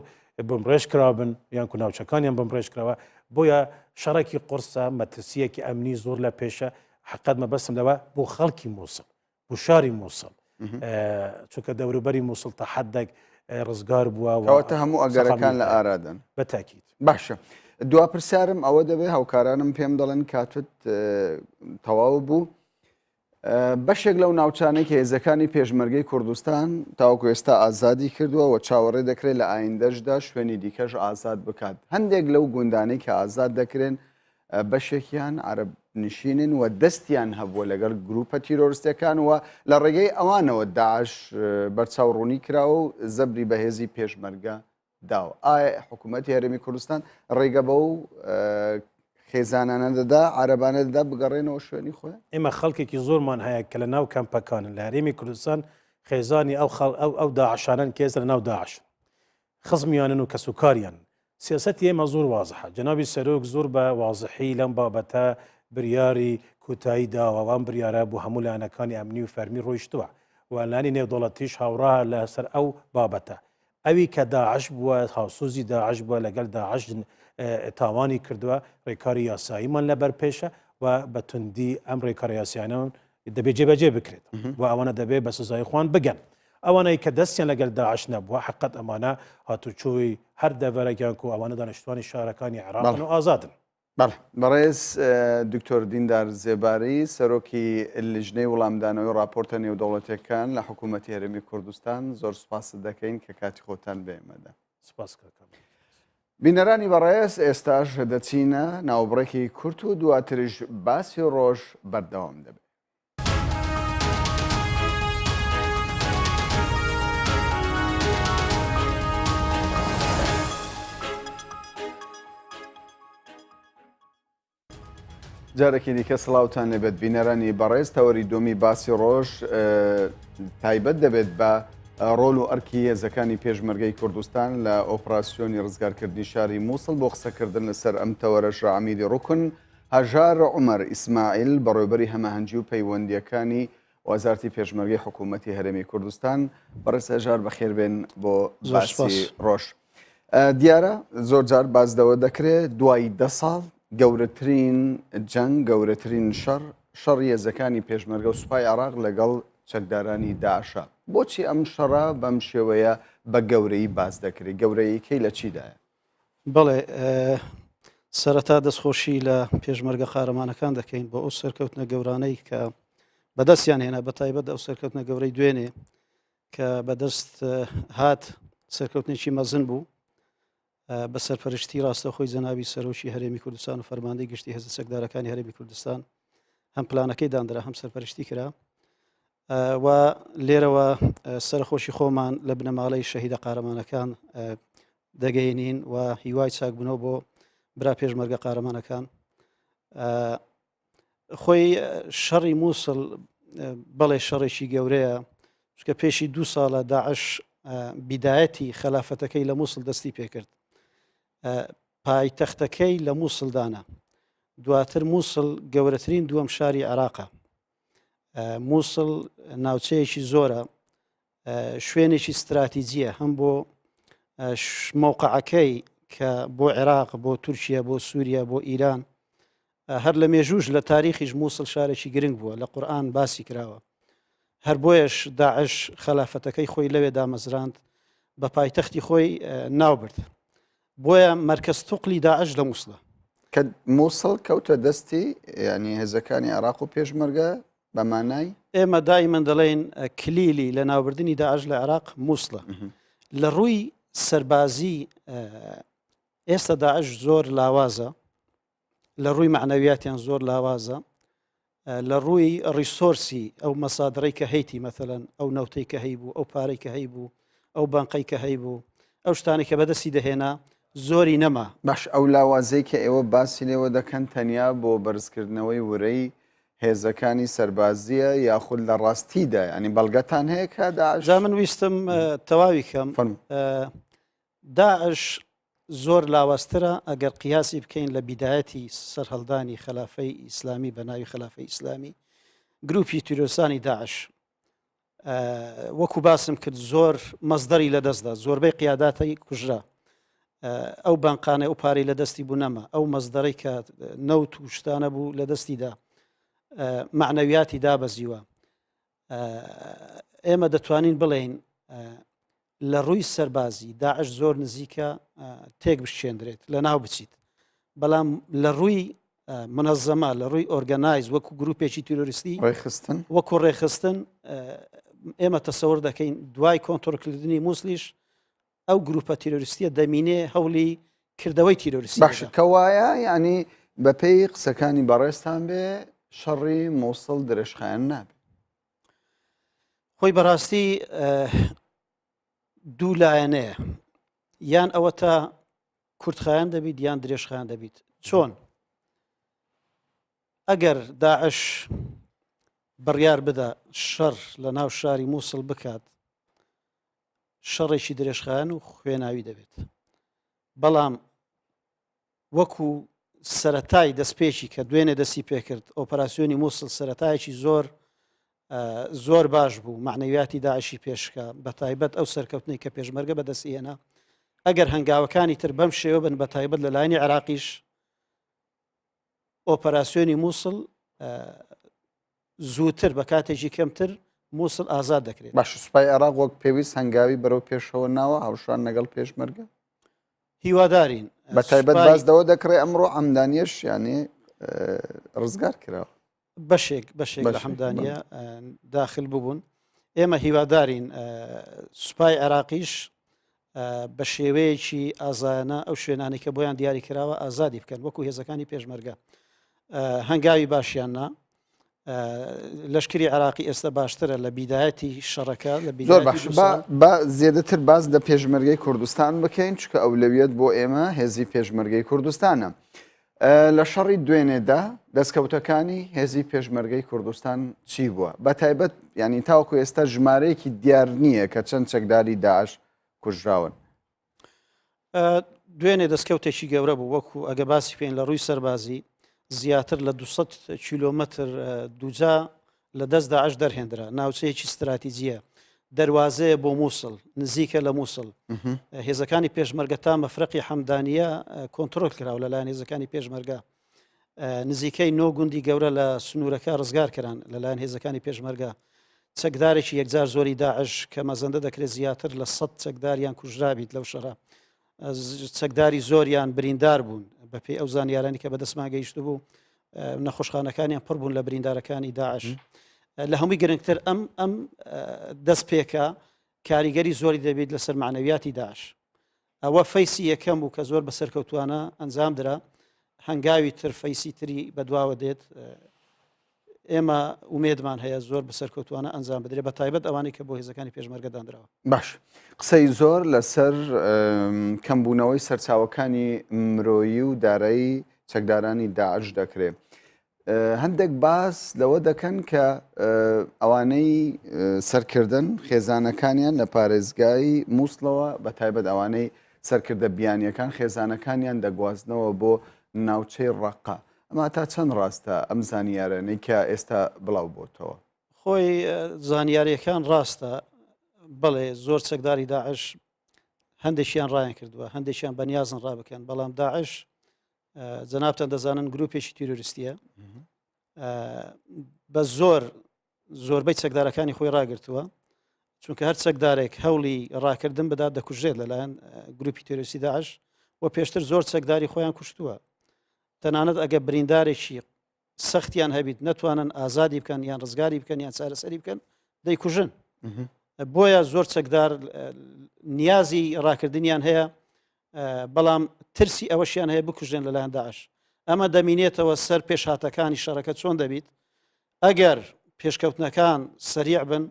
S4: بمڕێژ کرابن یان کو ناوچەکانیان بمڕێژ کراوە بۆیە شەڕێکی قورسە مەترسیەکی ئەمنی زۆر لە پێشە حقت مەبەستم لەوە بۆ خەڵکی مووسڵ بۆ شاری مووسڵ چونکە دەوروبەری مووسڵ تا حدێک ڕزگار بووە
S1: کەواتە هەموو ئەگەرەکان لە ئارادەن
S4: بەتاکیت
S1: باشە دوا پرسیارم ئەوە دەبێ هاوکارانم پێم دەڵێن کاتت تەواو بوو بەشێک لەو ناوچانەی کە هێزەکانی پێشمەرگەی کوردستان تاوەکو ئێستا ئازادی کردووە و چاوەڕێ دەکرێت لە ئایندەشدا شوێنی دیکەش ئازاد بکات هەندێک لەو گوندانەی کە ئازاد دەکرێن بەشێکیان عەرەب نشینن و دەستیان هەبووە لەگەڵ گروپە تیرۆرستەکان و لە ڕێگەی ئەوانەوە داعش بەرچاو ڕوونی کراوە و زەبری بەهێزی پێشمەرگە داوە. ئایا حکوومەتی هەرێمی کوردستان ڕێگە بەو خێزانانە دەدا عەرەبانە دەدا بگەڕێنەوە شوێنی خۆیان؟
S4: ئێمە خەڵکێکی زۆرمان هەیە کە لە ناو کەمپەکانن لە هەرێمی کوردستان خێزانی ئەو خەڵ ئەو ئەو داعشانەن کە ئێستا لە ناو داعشن خزمیانن و کەسوکاریان سیاسەتی ئێمە زۆر وازحە جەنابی سەرۆک زۆر بە وازحی لەم بابەتە بریاری کۆتایی داوە و ئەم بریارە بۆ هەموو لایەنەکانی ئەمنی و فەرمی ڕۆیشتووە و لایەنی نێودەوڵەتیش هاوڕا لەسەر ئەو بابەتە ئەوی کە داعش بووە هاوسۆزی داعش بووە لەگەل داعش تاوانی کردووە ڕێکاری یاساییمان لەبەر پێشە و بە توندی ئەم ڕێکارە یاسایانە دەبێت جێبەجێ بکرێت و ئەوانە دەبێت بە سزای خوان بگەن. ئەوانەی کە دەستیان لەگەل داعش نەبووە حقت ئەمانە هاتوچۆی هەر دەڤەرەکیان کو ئەوانە دانیشتوانی شارەکانی عێراقن و ئازادن.
S1: بەڵێ بەڕێز دکتۆر دیندار زێباری سەرۆکی لیژنەی وڵامدانەوەی ڕاپۆرتە نێودەوڵەتیەکان لە حکوومەتی هەرێمی کوردستان زۆر سوپاست دەکەین کە کاتی خۆتان بە ئێمەدا.
S4: سپاس کاک
S1: بینەرانی بەڕێز ئێستاش دەچینە ناوبڕێکی کورت و دواتریش باسی ڕۆژ بەردەوام دەبێت. جارێکی دیکە سڵاوتان لێبێت بینەرانی بەڕێز تەوەری دومی باسی ڕۆژ تایبەت دەبێت بە ڕۆل و ئەرکی هێزەکانی پێشمەرگەی کوردستان لە ئۆپراسسیۆنی ڕزگارکردنی شاری مووسڵ بۆ قسەکردن لەسەر ئەم تەوەرەش عەمیدی ڕوکن هەژار عومەر ئیسماعیل، بەڕێوەبەری هەماهەنگی و پەیوەندییەکانی وەزارەتی پێشمەرگەی حکوومەتی هەرێمی کوردستان. بەڕێز هەژار بەخێربێن بۆ باسی ڕۆژ. دیارە زۆر جار باس لەوە دەکرێت دوای دە ساڵ گەورەترین جەنگ، گەورەترین شەڕ، شەڕی هێزەکانی پێشمەرگە و سوپای عێراق لەگەڵ چەکدارانی داعشە. بۆچی ئەم شەڕە بەم شێوەیە بە گەورەیی باس دەکرێت؟ گەورەییکەی لە چیدایە؟
S5: بەڵێ سەرەتا دەستخۆشی لە پێشمەرگە قارەمانەکان دەکەین بۆ ئەو سەرکەوتنە گەورانەی کە بەدەستیان هێنا بە تایبەت ئەو سەرکەوتنە گەورەی دوێنێ کە بەدەست هات سەرکەوتنێکی مەزن بوو بە سەرپەرشتی ڕاستەخۆی جەنابی سەرۆکی هەرێمی کوردستان و فەرماندەی گشتی هێزە چەکدارەکانی هەرێمی کوردستان هەم پلانەکەی دانرا هەم سەرپەرشتی کرا و لێرەوە سەرخۆشی خۆمان لە بنەماڵەی شەهیدە قارەمانەکان دەگەینین و هیوای چاکبوونەوە بۆ برا پێشمەرگە قارەمانەکان خۆی شەڕی مووسڵ بەڵێ شەڕێکی گەورەیە چکە پێشی دوو ساڵە داعش بیدایەتی خەلافەتەکەی لە مووسڵ دەستی پێکرد پایتەختەکەی لە مووسڵدانە دواتر مووسڵ گەورەترین دووەم شاری عێراقە مووسڵ ناوچەیەکی زۆرە شوێنێکی ستراتیجیە هەم بۆ مەوقعەکەی کە بۆ عێراق بۆ تورکیا بۆ سووریا بۆ ئیران هەر لە مێژوش لە تاریخیش مووسڵ شارێکی گرنگ بووە لە قورآن باسی کراوە. هەر بۆیەش داعش خەلافەتەکەی خۆی لەوێ دامەزراند بە پایتەختی خۆی ناوبرد. بۆیە مەرکەز توقلی داعش لە مووسڵە.
S1: کە مووسڵ کەوتە دەستی یانی هێزەکانی عێراق و پێشمەرگە بە مانای؟
S5: ئێمە دایمەن دەڵێین کلیلی لەناوبردنی داعش لە عێراق مووسڵە. لە ڕووی سەربازی ئێستا داعش زۆر لاوازە، لە ڕووی مەعنەویاتیان زۆر لاوازە لە ڕووی resource ی ئەو مەسادرەی کە هەیتی مەثلەن ئەو نەوتەی کە هەیبوو ئەو پارەی کە هەیبوو ئەو بانقەی کە هەیبوو ئەو شتانەی کە بەدەستی دەهێنا زۆری نەما.
S1: باش ئەو لاوازەی کە ئێوە باسی لێوە دەکەن تەنیا بۆ بەرزکردنەوەی ورەی هێزەکانی سەربازییە یاخود لە ڕاستیدا یانی بەڵگەتان هەیە کە داعش
S5: جا من ویستم تەواوی کەم
S1: فەرموو.
S5: داعش زۆر لاوازترە ئەگەر قیاسی بکەین لە بیدایەتی سەرهەڵدانی خەلافەی ئیسلامی بە ناوی خەلافەی ئیسلامی گروپی تیرۆرستانی داعش وەکو باسم کرد زۆر مەزدەری لەدەستدا زۆربەی قیاداتی کوژرا ئەو بانقانە ئەو پارەی لە دەستی بوو نەما ئەو مەزدەرەی کە نەوت و شتانە بوو لە دەستیدا معنەویاتی دابەزیوە ئێمە دەتوانین بڵێین لە ڕووی سەربازی داعش زۆر نزیکە تێک بشێندرێت لە ناو بچیت بەڵام لە ڕووی منەزەمە لە ڕووی organize وەکو گروپێکی تیرۆریستی
S1: ڕێخستن
S5: وەکو ڕێخستن ئێمە تەسەور دەکەین دوای کۆنترۆلکردنی موسلیش ئەو گروپە تیرۆریستیە دەمینێ هەوڵی کردەوەی تیرۆریستی
S1: باشە کەوایە یعنی بەپێی قسەکانی بەڕێزتان بێ شەڕی مووسڵ درێژخایەن نابێ.
S5: خۆی بەڕاستی دوو لایەنەیە یان ئەوە تا کورتخایەن دەبیت یان درێژخایەن دەبیت چۆن ئەگەر داعش بڕیار بدا شەڕ لە ناو شاری مووسڵ بکات شەڕێکی درێژخایەن و خوێناوی دەبێت بەڵام وەکو سەتای دەستپێکی کە دوێنێ دەستی پێکرد ئۆپەراسیۆنی مووسڵ سەتایەکی زۆر زۆر باش بوو معنەویاتی داعشی پێشکا بە تایبەت ئەو سەرکەوتنی کە پێشمەرگە بەدەستی هێنا ئەگەر هەنگاوەکانی تر بەم شێوە بن بە تایبەت لە لایەنی عراقیش ئۆپەراسیۆنی مووسڵ زووتر بە کاتێکی کەمتر مووسڵ ئازاد دەکرێت.
S1: باشە سوپای عێراق وەک پێویست هەنگاوی بەرەو پێشەوە ناوە هاوشان لەگەڵ پێشمەرگە؟
S5: هیوادارین.
S1: بە تایبەت باس لەوە دەکرێ ئەمڕۆ حەمدانیەش یانێ ڕزگار کراوە.
S5: بەشێک بەشێک لە حەمدانیە داخل ببوون. ئێمە هیوادارین سوپای عێراقیش بە شێوەیەکی ئازایانە ئەو شوێنانەی کە بۆیان دیاری کراوە ئازادی بکەن وەکو هێزەکانی پێشمەرگە هەنگاوی باشیان نا لەشکری عراقی ئێستا باشترە لە بیدایەتی شەڕەکە لە
S1: زۆر باش با زیادەتر باز لە پێشمەرگەی کوردستان بکەین چکە ئەولەویەت بۆ ئێمە هێزی پێشمەرگەی کوردستانە لە شەڕی دوێنێدا دەستکەوتەکانی هێزی پێشمەرگەی کوردستان چی بووە؟ بە تایبەت یانی تاوەکو ئێستا ژمارەیەکی دیار نییە کە چەند چەکداری داعش کوژراون.
S5: دوێنێ دەستکەوتێکی گەورە بوو وەکو ئەگە باسی پێین لە ڕووی سەربازی زیاتر لە 200 کیلۆمەتر دووجا لە دەست داعش دەرهێندرا، ناوچەیەکی ستراتیجییە، دەروازەیە بۆ مووسڵ، نزیکە لە مووسڵ. هێزەکانی پێشمەرگە تا مەفرەقی حەمدانییە کۆنترۆل کراوە لەلایەن هێزەکانی پێشمەرگە. نزیکەی نۆ گوندی گەورە لە سنوورەکە ڕزگار کران لەلایەن هێزەکانی پێشمەرگە. چەکدارێکی یەکجار زۆری داعش کە مەزەندە دەکرێت زیاتر لە 100 چەکداریان کوژرابیت لەو شەڕە. چەکداری زۆریان بریندار بوون بەپێی ئەو زانیارانی کە بەدەستمان گەیشتبوو نەخۆشخانەکانیان پڕ بوون لە بریندارەکانی داعش لە هەمووی گرنگتر ئەم ئەم دەست پێکە کاریگەری زۆری دەبیت لەسەر معنەویاتی داعش ئەوە phase ی یەکەم بوو کە زۆر بە سەرکەوتوانە ئەنجام درا هەنگاوی تر phase ی تری بەدواوە دێت ئێمە ئومێدمان هەیە زۆر بە سەرکەوتوانە ئەنجام بدرێت بە تایبەت ئەوانەی کە بۆ هێزەکانی پێشمەرگە دانراوە.
S1: باش قسەی زۆر لەسەر کەمبوونەوەی سەرچاوەکانی مرۆیی و دارایی چەکدارانی داعش دەکرێت. هەندێک باس لەوە دەکەن کە ئەوانەی سەرکردن خێزانەکانیان لە پارێزگای مووسڵەوە بە تایبەت ئەوانەی سەرکردە بیانیەکان خێزانەکانیان دەگوازنەوە بۆ ناوچەی ڕەقە. ئەمە تا چەند ڕاستە ئەم زانیارانەی کە ئێستا بڵاو بۆتەوە؟
S5: خۆی زانیاریەکان ڕاستە بەڵێ زۆر چەکداری داعش هەندێکیان ڕایان کردووە هەندێکیان بەنیازن ڕابکەن بەڵام داعش جەنابتان دەزانن گروپێکی تیرۆریستیە بە زۆر. زۆربەی چەکدارەکانی خۆی ڕاگرتووە چونکە هەر چەکدارێک هەوڵی ڕاکردن بدات دەکوژرێت لەلایەن گروپی تێرۆریستی داعش و پێشتر زۆر چەکداری خۆیان کوشتووە تەنانەت ئەگە بریندارێکی سەختیان هەبیت نەتوانن ئازادی بکەن یان ڕزگاری بکەن یان چارەسەری بکەن دەیکوژن بۆیە زۆر چەکدار نیازی ڕاکردنیان هەیە بەڵام ترسی ئەوەشیان هەیە بکوژێن لەلایەن داعش ئەمە دەمینێتەوە سەر پێشهاتەکانی شەڕەکە چۆن دەبیت ئەگەر پێشکەوتنەکان سەریع بن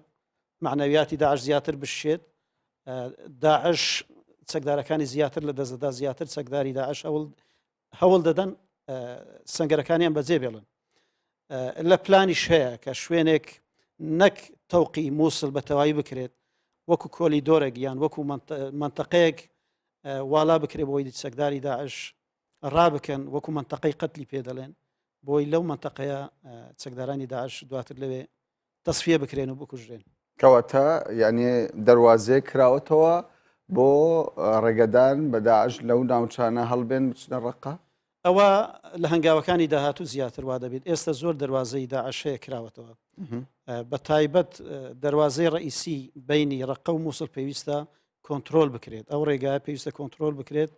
S5: معنەویاتی داعش زیاتر بشێت داعش چەکدارەکانی زیاتر لە دەستدا زیاتر چەکداری داعش هەوڵ هەوڵ دەدەن سنگەرەکانیان بەجێ بێڵن لە پلانیش هەیە کە شوێنێک نەک تەوقی مووسڵ بە تەواوی بکرێت وەکو کۆلی دۆرێک یان وەکو منتەقەیەک والا بکرێت بۆی چەکداری داعش ڕابکەن وەکو منتەقەی قەتلی پێ دەڵێن بۆی لەو منتەقەیە چەکدارانی داعش دواتر لەوێ تەسفیە بکرێن و بکوژرێن.
S1: کەواتە یانی دەروازەیەک کراوەتەوە بۆ ڕێگەدان بە داعش لەو ناوچانە هەڵبێن بچنە ڕەقە؟
S5: ئەوە لە هەنگاوەکانی داهاتوو زیاتر وا دەبێت ئێستا زۆر دەروازەی داعش هەیە کراوەتەوە بە تایبەت دەروازەی ڕئیسی بینی ڕقە و مووسڵ پێویستە کۆنتترۆل بکرێت ئەو ڕێگای پێویستە کۆنتترۆل بکرێت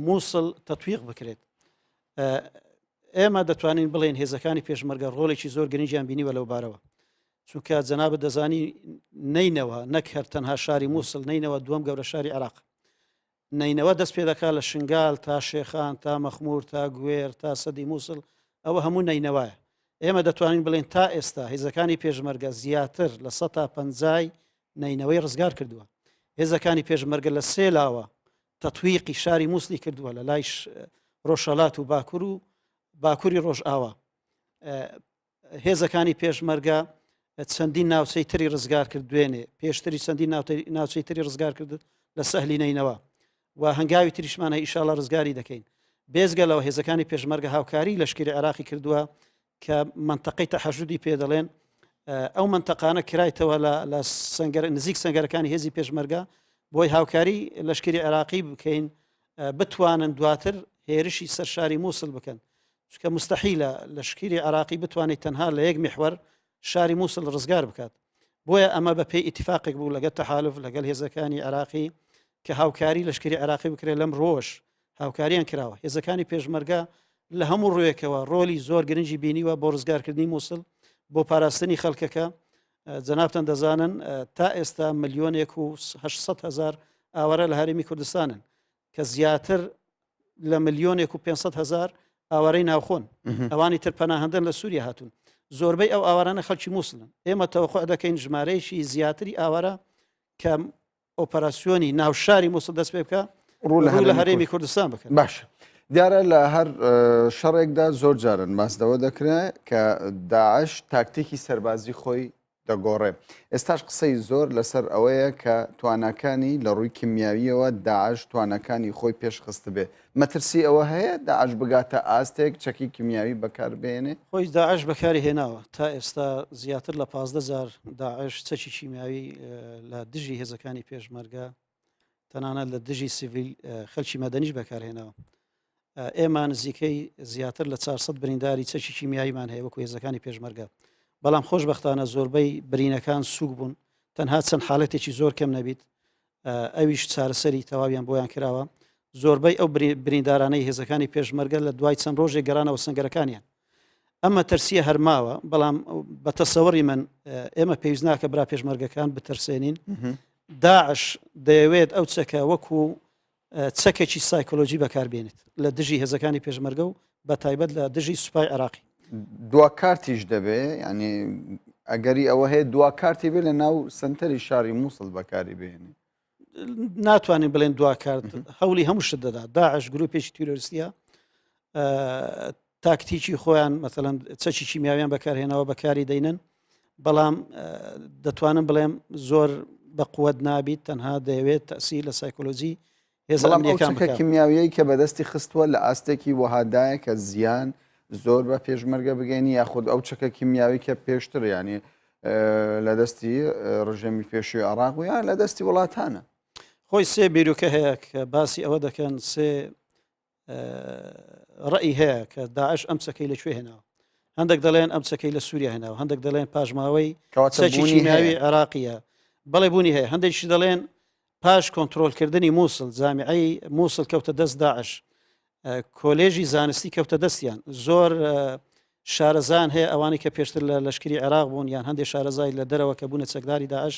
S5: مووسڵ تەتویق بکرێت ئێمە دەتوانین بڵێن هێزەکانی پێشمەرگە ڕۆڵێکی زۆر گرنگیان بینیوە لەو بارەوە چونکە جەنابت دەزانی نەینەوە نەک هەر تەنها شاری مووسڵ نەینەوە دووەم گەورە شاری عێراق نەینەوە دەست پێ دەکات لە شنگال تا شێخان تا مەخمور تا گوێر تا سەدی مووسڵ ئەوە هەموو نەینەوایە ئێمە دەتوانین بڵێن تا ئێستا هێزەکانی پێشمەرگە زیاتر لە سە تا پەنجای نەینەوەی ڕزگار کردووە هێزەکانی پێشمەرگە لە سێ لاوە تەتویقی شاری مووسڵی کردووە لە لای ڕۆژهەلات و باکوور و باکووری ڕۆژئاوا هێزەکانی پێشمەرگە چەندین ناوچەی تری ڕزگار کرد دوێنێ پێشتری چەندین ناوچەی تری ڕزگار کرد لە سەهلی نەینەوە و هەنگاوی تریشمانە ئیشاڵە ڕزگاری دەکەین بێزگە لەوە هێزەکانی پێشمەرگە هاوکاری لەشکری عێراقی کردووە کە منتەقەی تەحەژودی پێ دەڵێن ئەو منتەقانە کرایتەوە لە سنگەر نزیک سنگەرەکانی هێزی پێشمەرگە بۆی هاوکاری لەشکری عێراقی بکەین بتوانن دواتر هێرشی سەر شاری مووسڵ بکەن چونکە مستحیلە لەشکری عێراقی بتوانێت تەنها لە یەک میحوەر شاری مووسڵ ڕزگار بکات بۆیە ئەمە بە پێی ئیتفاقێک بوو لەگەڵ تەحالف لەگەڵ هێزەکانی عێراقی کە هاوکاری لەشکری عێراقی بکرێت لەم ڕۆژ هاوکاریان کراوە هێزەکانی پێشمەرگە لە هەموو ڕوویەکەوە ڕۆلی زۆر گرنگی بینیوە بۆ ڕزگارکردنی مووسڵ بۆ پاراستنی خەڵکەکە جەنابتان دەزانن تا ئێستا ملیۆنێک و 800 هزار ئاوارە لە هەرێمی کوردستانن کە زیاتر لە ملیۆنێک و 500 هزار ئاوارەی ناوخۆن ئەوانی تر پەناهندن لە سووریا هاتوون زۆربەی ئەو ئاوارانە خەڵکی مووسڵن ئێمە تەوەقع دەکەین ژمارەیەکی زیاتری ئاوارە کە ئۆپەراسیۆنی ناو شاری موسڵ دەست پێ بکە ڕوو لە هەرێمی کوردستان بکەن.
S1: باش دیارە لە هەر شەڕێکدا زۆر جارن باس لەوە دەکرێت کە داعش تاکتیکی سەربازی خۆی دەگۆڕێ ئێستاش قسەی زۆر لەسەر ئەوەیە کە تواناکانی لە ڕووی کیمیاویەوە داعش تواناکانی خۆی پێشخستبێ مەترسی ئەوە هەیە داعش بگاتە ئاستێک چەکی کیمیاوی بەکاربێنێ؟
S5: خۆی داعش بەکاری هێناوە تا ئێستا زیاتر لە 15 جار داعش چەکی کیمیاوی لە دژی هێزەکانی پێشمەرگە تەنانەت لە دژی سیڤیل خەلکی مەدەنیش بەکارهێناوە ئێمە نزیکەی زیاتر لە 400 برینداری چەکی کیمیاییمان هەیە وەکو هێزەکانی پێشمەرگە بەڵام خۆشببختانە زۆربەی برینەکان سوک بوون تەنها چەند حالەتێکی زۆر کەم نەبیت ئەویش چارەسەری تەواویان بۆیان کراوە زۆربەی ئەو بریندارانەی هێزەکانی پێشمەرگە لە دوای چەند ڕۆژێک گەرانەوە سنگەرەکانیان ئەمە ترسیە هەرماوە بەڵام بە تەسەوەڕی من ئێمە پێویست ناکە برا پێشمەرگەکان بترسێنین داعش دەیەوێت ئەو چەکە وەکو چەکێکی سایکۆلۆژی بەکاربێنێت لە دژی هێزەکانی پێشمەرگە و بە تایبەت لە دژی سوپای عێراقی.
S1: دوا کارتیش دەبێ ینی ئەگەری ئەوە هەیە دوا کارتی بێ لە ناو سنتەری شاری مووسڵ بەکاری بێنێ.
S5: ناتوانین بڵێن دوا کارت هەوڵی هەموو شت دەدا داعش گروپێکی تیرۆریستیە تاکتیکی خۆیان مەسەلەن چەکی کیمیاویان بەکارهێناوە بەکاری دەینن بەڵام دەتوانم بڵێم زۆر بە قوت نابیت تەنها دەیەوێت تەسیر لە سایکۆلۆژی
S1: هێزە ئەمنیەکان بکات. کیمیاویەی کە بەدەستی خستووە لە ئاستێکی وەهادایە کە زیان زۆر بە پێشمەرگە بگەینی یاخود ئەو چەکە کیمیاوی کە پێشتر ینی لە دەستی ڕژێمی پێشوی عراق و یان لە دەستی وڵاتانە.
S5: خۆی سێ بیرۆکە هەیە کە باسی ئەوە دەکەن سێ ڕئی هەیە کە داعش ئەم چەکەی لەکوێ هێناوە. هەندێک دەڵێن ئەم چەکەی لە سووریا هێناوە هەندێک دەڵێن پاشماوەی چەکی کیمیاوی عێراقیە بەڵێ بوونی هەیە هەندێکیش دەڵێن پاش کۆنترۆلکردنی مووسڵ جامیعەی مووسڵ کەوتە دەست داعش کۆلێژی زانستی کەوتە دەستیان زۆر شارەزان هەیە ئەوانەی کە پێشتر لە لەشکری عێراق بوون یان هەندێک شارەزای لە دەرەوە کە بوونە چەکداری داعش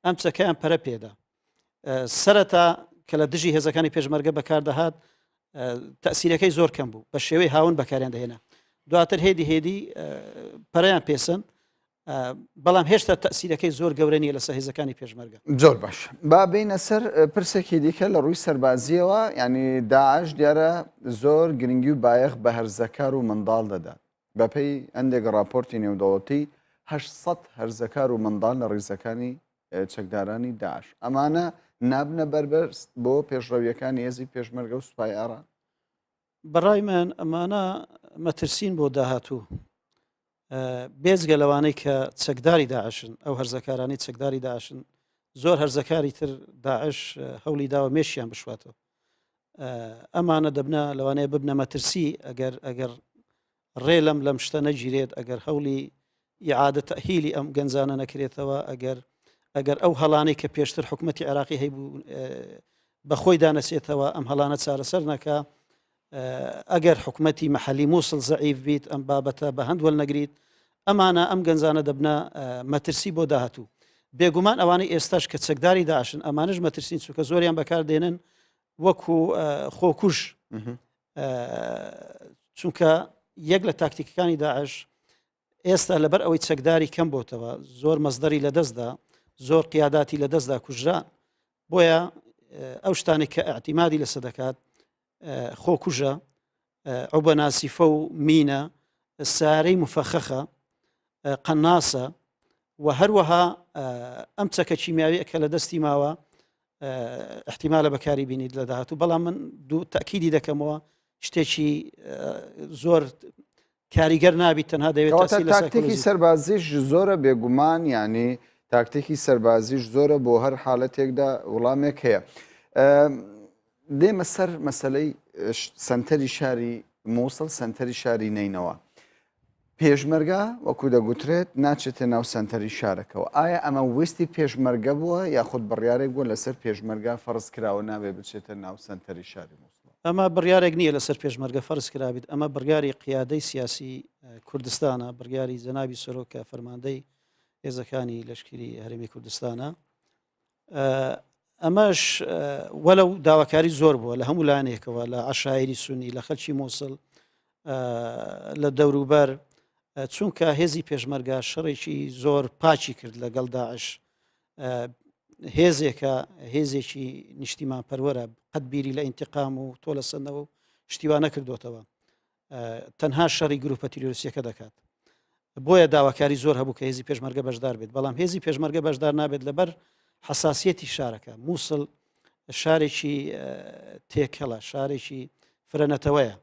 S5: ئەم چەکەیان پەرە پێدا سەرەتا کە لە دژی هێزەکانی پێشمەرگە بەکاردەهات تەسیرەکەی زۆر کەم بوو بە شێوەی هاون بەکاریان دەهێنا دواتر هێدی هێدی پەریان پێسن بەڵام هێشتا تەسیرەکەی زۆر گەورە نیە لەسەر هێزەکانی پێشمەرگە.
S1: زۆر باش با بینە سەر پرسێکی دیکە لە ڕووی سەربازیەوە ینی داعش دیارە زۆر گرنگی و بایەخ بە هەرزەکار و منداڵ دەدات بەپێی هەندێک راپۆرتی نێودەوڵەتی 800 هەرزەکار و منداڵ لە ڕیزەکانی چەکدارانی داعش ئەمانە نابنە بەربەست بۆ پێشڕەویەکانی هێزی پێشمەرگە و سوپای عێراق؟
S5: بەڕای من ئەمانە مەترسین بۆ داهاتوو بێجگە لەوانەی کە چەکداری داعشن ئەو هەرزەکارانی چەکداری داعشن زۆر هەرزەکاری تر داعش هەوڵی داوە مێشیان بشواتەوە ئەمانە دەبنە لەوانەیە ببنە مەترسی ئەگەر ئەگەر ڕێ لەم لەم شتە نەگیرێت ئەگەر هەوڵی ئیعادە تەئهیلی ئەم گەنجانە نەکرێتەوە ئەگەر ئەگەر ئەو هەڵانەی کە پێشتر حکوومەتتی عێراقی هەیبوو بەخۆی دانەچێتەوە ئەم هەڵانە چارەسەر نەکە ئەگەر حکوومەتی محلی مووسڵ زەعیف بیت ئەم بابەتە بە هەند وەل نەگریت ئەمانە ئەم گەنجانە دەبنە مەترسی بۆ داهاتوو بێگومان ئەوانەی ئێستاش کە چەکداری داعشن ئەمانش مەترسین چونکە زۆریان بەکاردێنن وەکو خۆکوژ چونکە یەک لە تاکتیکەکانی داعش ئێستا لەبەر ئەوەی چەکداری کەم بۆتەوە زۆر مەزدەری لەدەستدا زۆر قیاداتی لەدەستدا کوژران بۆیە ئەو شتانێک کە ئەعتیمادی لەسە دەکات خۆکوژە عوبە ناسیفە و مینە سارەی مفەخەخە قەناسە و هەروەها ئەم چەکە کیمیاویە کە لە دەستی ماوە احتیمالە بەکاری بینیت لە داهاتوو بەڵام من دوو تاکیدی دەکەمەوە شتێکی زۆر کاریگەر نابیت تەنها دەوێت
S1: تاکتیکی سەربازیش زۆرە بێگومان ینی تاکتیکی سەربازیش زۆرە بۆ هەر حالەتێکدا وڵامێک هەیە دێمە سەر مەسلەی سنتەری شاری مووسڵ سنتەری شاری نینەوە پێشمەرگە وەکو دەگوترێت ناچێتە ناو سەنتەری شارەکەوە، ئایا ئەمە ویستی پێشمەرگە بووە یاخود بڕیارێک بووە لەسەر پێشمەرگە فەرز کراوە نابێ بچێتە ناو سەنتەری شاری موسڵەوە؟
S5: ئەمە بڕیارێک نییە لەسەر پێشمەرگە فەرز کرابیت، ئەمە بڕیاری قیادەی سیاسی کوردستانە، بڕیاری جەنابی سەرۆک کە فەرماندەی هێزەکانی لەشکری هەرێمی کوردستانە. ئەمەش وەلەو داواکاری زۆر بووە لە هەموو لایەنێکەوە لە عەشایری سونی لە خەلکی مووسڵ لە دەوروبەر چونکە هێزی پێشمەرگە شەڕێکی زۆر پاچی کرد لەگەڵ داعش هێزێکە هێزێکی نیشتیمان پەروەرە قەت بیری لە ئینتقام و تۆ لە سەندەوە و شتیوانە کردوتەوە تەنها شەڕی گروپە تیرۆریستیەکە دەکات بۆیە داواکاری زۆر هەبوو کە هێزی پێشمەرگە بەشدار بێت بەڵام هێزی پێشمەرگە بەشدار نابێت لەبەر حساسیەتی شارەکە مووسڵ شارێکی تێکەڵە شارێکی فرەنەتەوەیە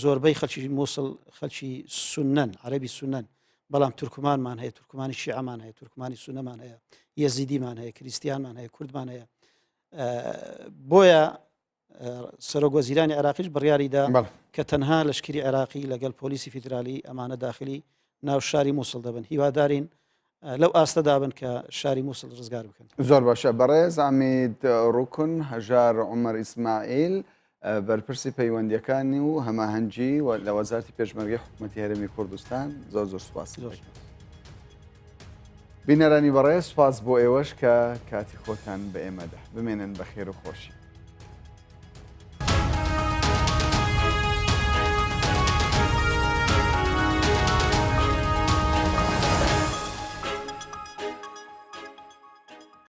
S5: زۆربەی خەلکی مووسڵ خەلکی سونەن عەربی سونەن بەڵام تورکمانمان هەیە تورکمانی شیعەمان هەیە تورکمانی سونەمان هەیە یەزیدیمان هەیە کریسیانمان هەیە کوردمان هەیە بۆیە سەرۆک وەزیرانی عێراقیش بڕیاریدا کە تەنها لەشکری عێراقی لەگەڵ پۆلیسی فیدرالی ئەمانە داخلی ناو شاری مووسڵ دەبن هیوادارین لەو ئاستەدا بن کە شاری مووسڵ ڕزگار بکەن.
S1: زۆر باشە بەڕێز عەمید ڕوکن هەژار عومەر ئیسماعیل بەرپرسی پەیوەندیەکانی و هەماهەنگی و لە وەزارتی پێشمەرگەی حکوومەتی هەرێمی کوردستان زۆر زۆر سوپاس بینەرانی بەڕێز سوپاس بۆ ئێوەش کە کاتی خۆتان بە ئێمەدا بمێنن بە خێر و خۆشی.